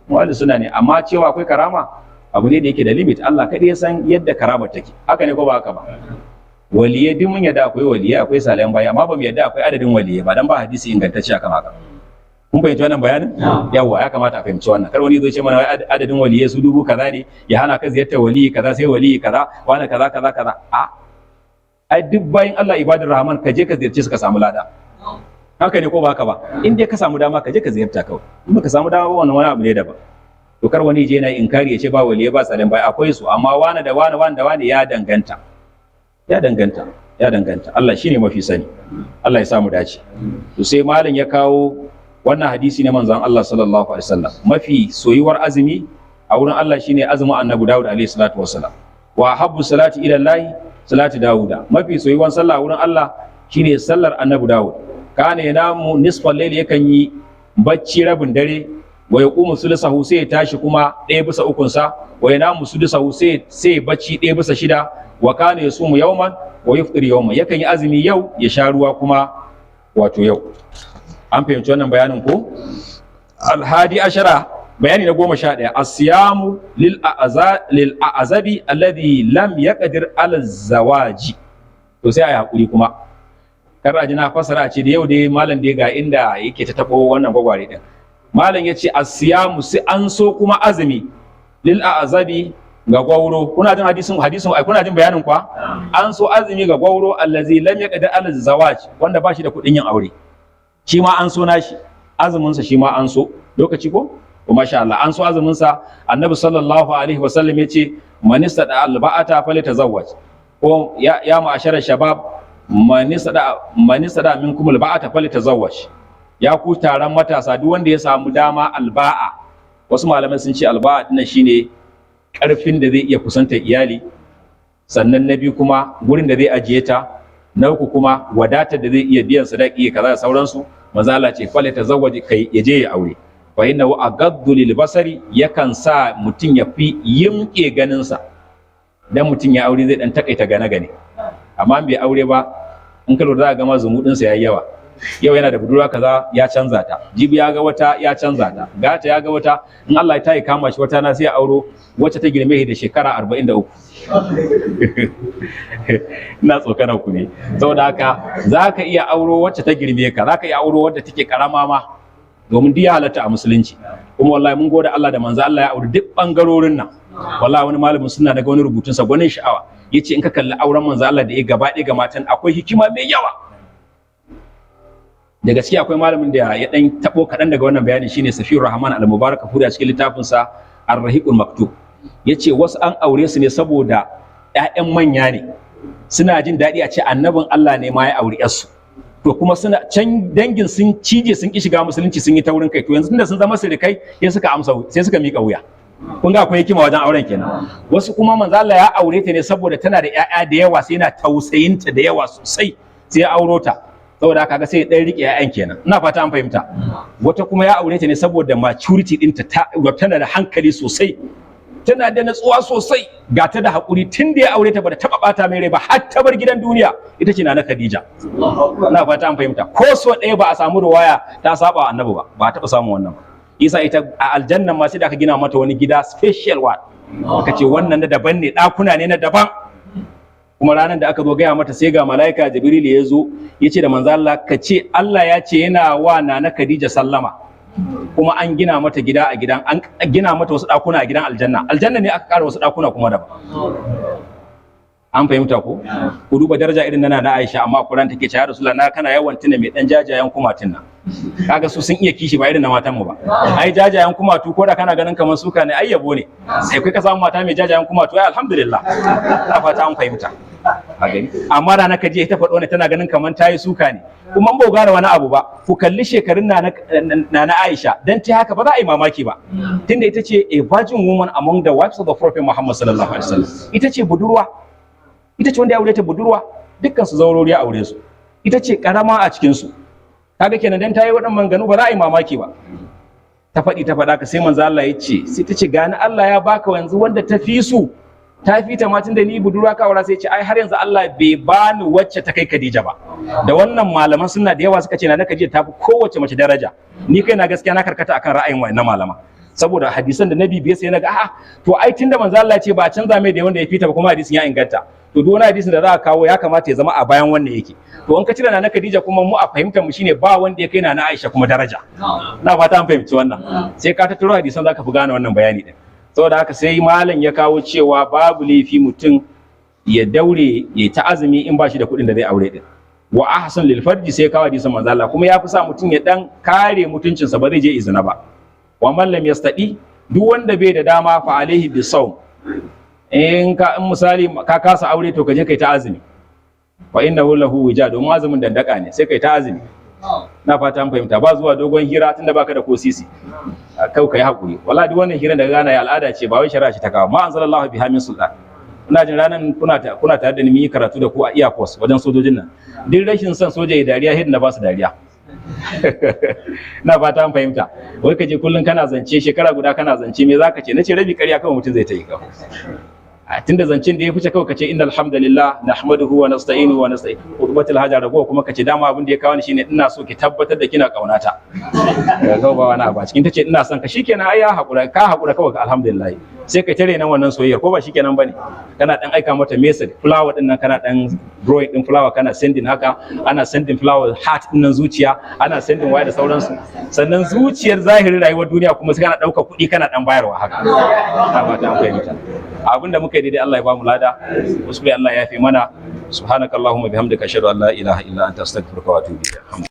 mu ahlus sunna ne. Amma cewa akwai karama abu ne da yake da limit. Allah kaɗai ya san yadda karama take. Haka ne ko ba haka ba? Waliyai duk mun yadda akwai waliyai, akwai salihan bayi, amma ba mu yadda akwai adadin waliyai ba, dan ba hadisi ingantacce akan haka. Kun fahimci wannan bayanin? Yawa, ya kamata a fahimci wannan. Kar wani zai ce mana wai adadin waliyai su 10,000 ne, ya hana ka ziyartar waliyi kaza, sai waliyi kaza, wani kaza kaza kaza. A ai duk bayin Allah, ibadur rahman, ka je ka ziyarce su ka samu lada. Haka ne ko ba haka ba? In dai ka samu dama, ka je ka ziyarta kawai. In baka samu dama ba, wannan wani abu ne daban. To kar wani je yana inkari ya ce ba waliyai, ba salihan bai. Akwai su, amma wani da wani, wani da wani, ya danganta, ya danganta, ya danganta. Allah shine mafi sani. Allah ya sa mu dace. To sai malam ya kawo wannan hadisi na manzon Allah sallallahu alaihi wasallam: mafi soyuwar azumi a wurin Allah shine azumin Annabi Dawud alaihi salatu wassalam. Wa habbu salati ila Allah salati Dawuda. Mafi soyuwan sallah a wurin Allah shine sallar Annabi Dawud. Kana yanamu nisfal layli, yakan yi bacci rabin dare, wa yaqumu sulusahu, sai ya tashi kuma 1/3 sa, wa yanamu sudusahu, sai bacci 1/6, wa kana yasumu yawman wa yufṭir yawman, yakan yi azumi yau, ya sha ruwa kuma wato yau. An fahimci wannan bayanin ko? Alhadi ashara, bayani na 11: asiyamu lil a'zabi alladhi lam yaqdir ala zawaji. To sai ayi hakuri kuma, kar a ji na fasara a ce da yau dai malam dai ga inda yake ta tabo wannan gwagware din. Malam yace asiyamu, sai an so kuma azumi lil a'zabi, ga gwauro. Kuna jin hadisin ai? Kuna jin bayanin kwa? An so azumi ga gwauro, allazi lam yaqdir ala zawaj, wanda ba shi da kuɗin yin aure. Shi ma an so nashi azumin sa, shi ma an so. Lokaci ko? Ko masha Allah, an so azumin sa. Annabi sallallahu alaihi wasallam yace man istada alba'ata falyatazawwaj, ko ya ma'ashara shabab, man istada minkum alba'ata falyatazawwaj. Ya ku taron matasa, duk wanda ya samu dama alba'a. Wasu malamai sun ce alba'a dinnan shine karfin da zai iya kusantar iyali, sannan na biyu kuma gurin da zai ajiye ta, na uku kuma wadatar da zai iya biyan sadaki, kaza da sauransu. Manzo Allah ce falyatazawwaj, kai ya je ya aure. Fa innahu agaddu lil basari, yakan sa mutum ya fi yimke ganin sa. Dan mutum ya aure, zai dan takaita gane gane. Amma bai aure ba, in ka lura za ga ma zumudin sa yayi yawa. Yau yana da budurwa kaza, ya canza ta, jibi ya ga wata, ya canza ta, gata ya ga wata. In Allah ya tayi kama shi, wata na sai ya auro wacce ta girme shi da shekara 43. Ina tsokanar ku ne. Saboda haka za ka iya auro wacce ta girme ka, za ka iya auro wadda take karama ma, domin duk ya halatta a musulunci. Kuma wallahi mun gode Allah da manzo Allah ya auri duk bangarorin nan. Wallahi wani malamin suna daga wani rubutun sa, gwanin sha'awa, yace in ka kalli auren manzo Allah da ya gaba ɗaya ga matan, akwai hikima mai yawa. Da gaskiya akwai malamin da ya dan tabo kaɗan daga wannan bayani, shine Safiyur Rahman Al-Mubarak Furi, a cikin littafin sa Ar-Rahiqul Maktub. Yace wasu an aure su ne saboda ƴaƴan manya ne, suna jin daɗi a ce annabin Allah ne ma ya auri ƴarsu. To kuma suna can dangin sun cije, sun ki shiga musulunci, sun yi taurin kai. To yanzu tunda sun zama sirikai, sai suka amsa, sai suka mika wuya. Kun ga akwai hikima wajen auren kenan. Wasu kuma manzo Allah ya aure ta ne saboda tana da ƴaƴa da yawa, sai yana tausayin ta da yawa sosai, sai ya auro ta. Saboda haka sai ya dan rike ƴaƴan kenan. Ina fata an fahimta. Wata kuma ya aure ta ne saboda maturity ɗinta, ta tana da hankali sosai. Tana da natsuwa sosai, ga ta da haƙuri. Tun da ya aure ta ba da taɓa ɓata mai rai ba har ta bar gidan duniya. Ita ce Nana Khadija. Na fata an fahimta. Ko so ɗaya ba a samu ruwaya ta saba wa Annabi ba, ba a taɓa samun wannan ba. Isa ita a aljanna ma sai da aka gina mata wani gida, special one. Aka ce wannan na daban ne, ɗakuna ne na daban. Kuma ranar da aka zo gaya mata, sai ga mala'ika Jibril ya zo ya ce da Manzo Allah, ka ce Allah ya ce yana wa Nana Khadija sallama, kuma an gina mata gida a gidan, an gina mata wasu ɗakuna a gidan aljanna. Aljanna ne aka ƙara wasu ɗakuna kuma daban. An fahimta ko? Ku duba daraja irin na Nana Aisha, amma Qur'an take cewa, "Rasulullah, na kana yawan tuna mai dan jajayen kumatun nan." Kaga su sun iya kishi, ba irin na matan mu ba. Ai jajayen kumatu, ko da kana ganin kamar suka ne, ai yabo ne. Sai kai ka samu mata mai jajayen kumatu, ai alhamdulillah. Ina fata an fahimta. A gani, amma da naka je ta faɗo ne, tana ganin kamar ta yi suka ne. Kuma ba gane wani abu ba, ku kalli shekarun na Aisha. Dan ta haka ba za a yi mamaki ba, tunda ita ce a virgin woman among the wives of the Prophet Muhammad sallallahu alaihi wasallam. Ita ce budurwa, ita ce wanda ya aure ta budurwa. Dukkan su zaurori ya aure su, ita ce karama a cikin su. Kaga kenan dan ta yi waɗannan maganganu ba za a yi mamaki ba. Ta faɗi, ta faɗa ka, sai Manzo Allah ya ce, sai ta ce, gani Allah ya baka yanzu wanda ta fi su, ta fi ta ma, tunda ni budurwa ka aura. Sai ce, ai har yanzu Allah bai bani wacce ta kai Khadija ba. Da wannan malaman suna da yawa suka ce na Khadija ta fi kowace mace daraja. Ni kai na gaskiya na karkata akan ra'ayin wannan malama, saboda hadisan da na bibiye, sai na ga, a'a, to ai tunda Manzo Allah ya ce ba a canza mai da wanda ya fita ba, kuma hadisin ya inganta, to duk wani hadisin da za a kawo ya kamata ya zama a bayan wannan yake. To in ka cire na Khadija kuma, mu a fahimtar mu shine ba wanda ya kai na Aisha kuma daraja. Na fata an fahimci wannan. Sai ka tattaro hadisan zaka fi gane wannan bayani din. Saboda haka sai malam ya kawo cewa babu laifi mutum ya daure ya ta azumi in ba shi da kuɗin da zai aure din. Wa ahsan lil farji, sai kawo hadisin Manzo Allah, kuma ya fi sa mutum ya dan kare mutuncinsa, ba zai je izina ba. Wa man lam yastati, duk wanda bai da dama, fa alaihi bisawm. In misali ka kasa aure, to ka je kai ta azumi. Fa innahu lahu wija, domin azumin dandaka ne, sai kai ta azumi. Na fata an fahimta. Ba zuwa dogon hira tunda baka da ko sisi, kau kai hakuri. Wallahi duk wannan hiran da gana ya al'ada ce, ba wai shari'a ce ta kawo. Ma anzalallahu biha min sultan. Ina jin ranan kuna tare da ni mun yi karatu da ku a Air Force wajen sojojin nan. Duk rashin son soja ya dariya, hidin na ba su dariya. Na fata an fahimta. Wai ka je kullun kana zance, shekara guda kana zance, me zaka ce? Nace rabi ƙarya kawai mutum zai ta yi kawai. A tunda zancen da ya fice, kawai kace inna alhamdulillah nahmaduhu wa nasta'inu wa nasta'in, khutbatul haja. Ragowa kuma kace dama abin da ya kawo ni shine ina so ki tabbatar da kina kaunata. Ga ba wani abu a cikin. Tace ina son ka, shikenan, ai ya hakura, ka hakura kawai ka alhamdulillah. Sai ka tare nan wannan soyayyar, ko ba shikenan bane? Kana dan aika mata message, flower din nan, kana dan drawing din flower, kana sending haka, ana sending flower, heart din nan, zuciya, ana sending waya da sauransu. Sannan zuciyar zahirin rayuwar duniya kuma sai kana dauka kuɗi kana dan bayarwa haka. Na fata an fahimta. Abinda muka yi daidai, Allah ya bamu lada. Wasu Allah ya fi mana. Subhanakallahumma bihamdika, ashhadu an la ilaha illa anta, astaghfiruka wa atubu ilayk.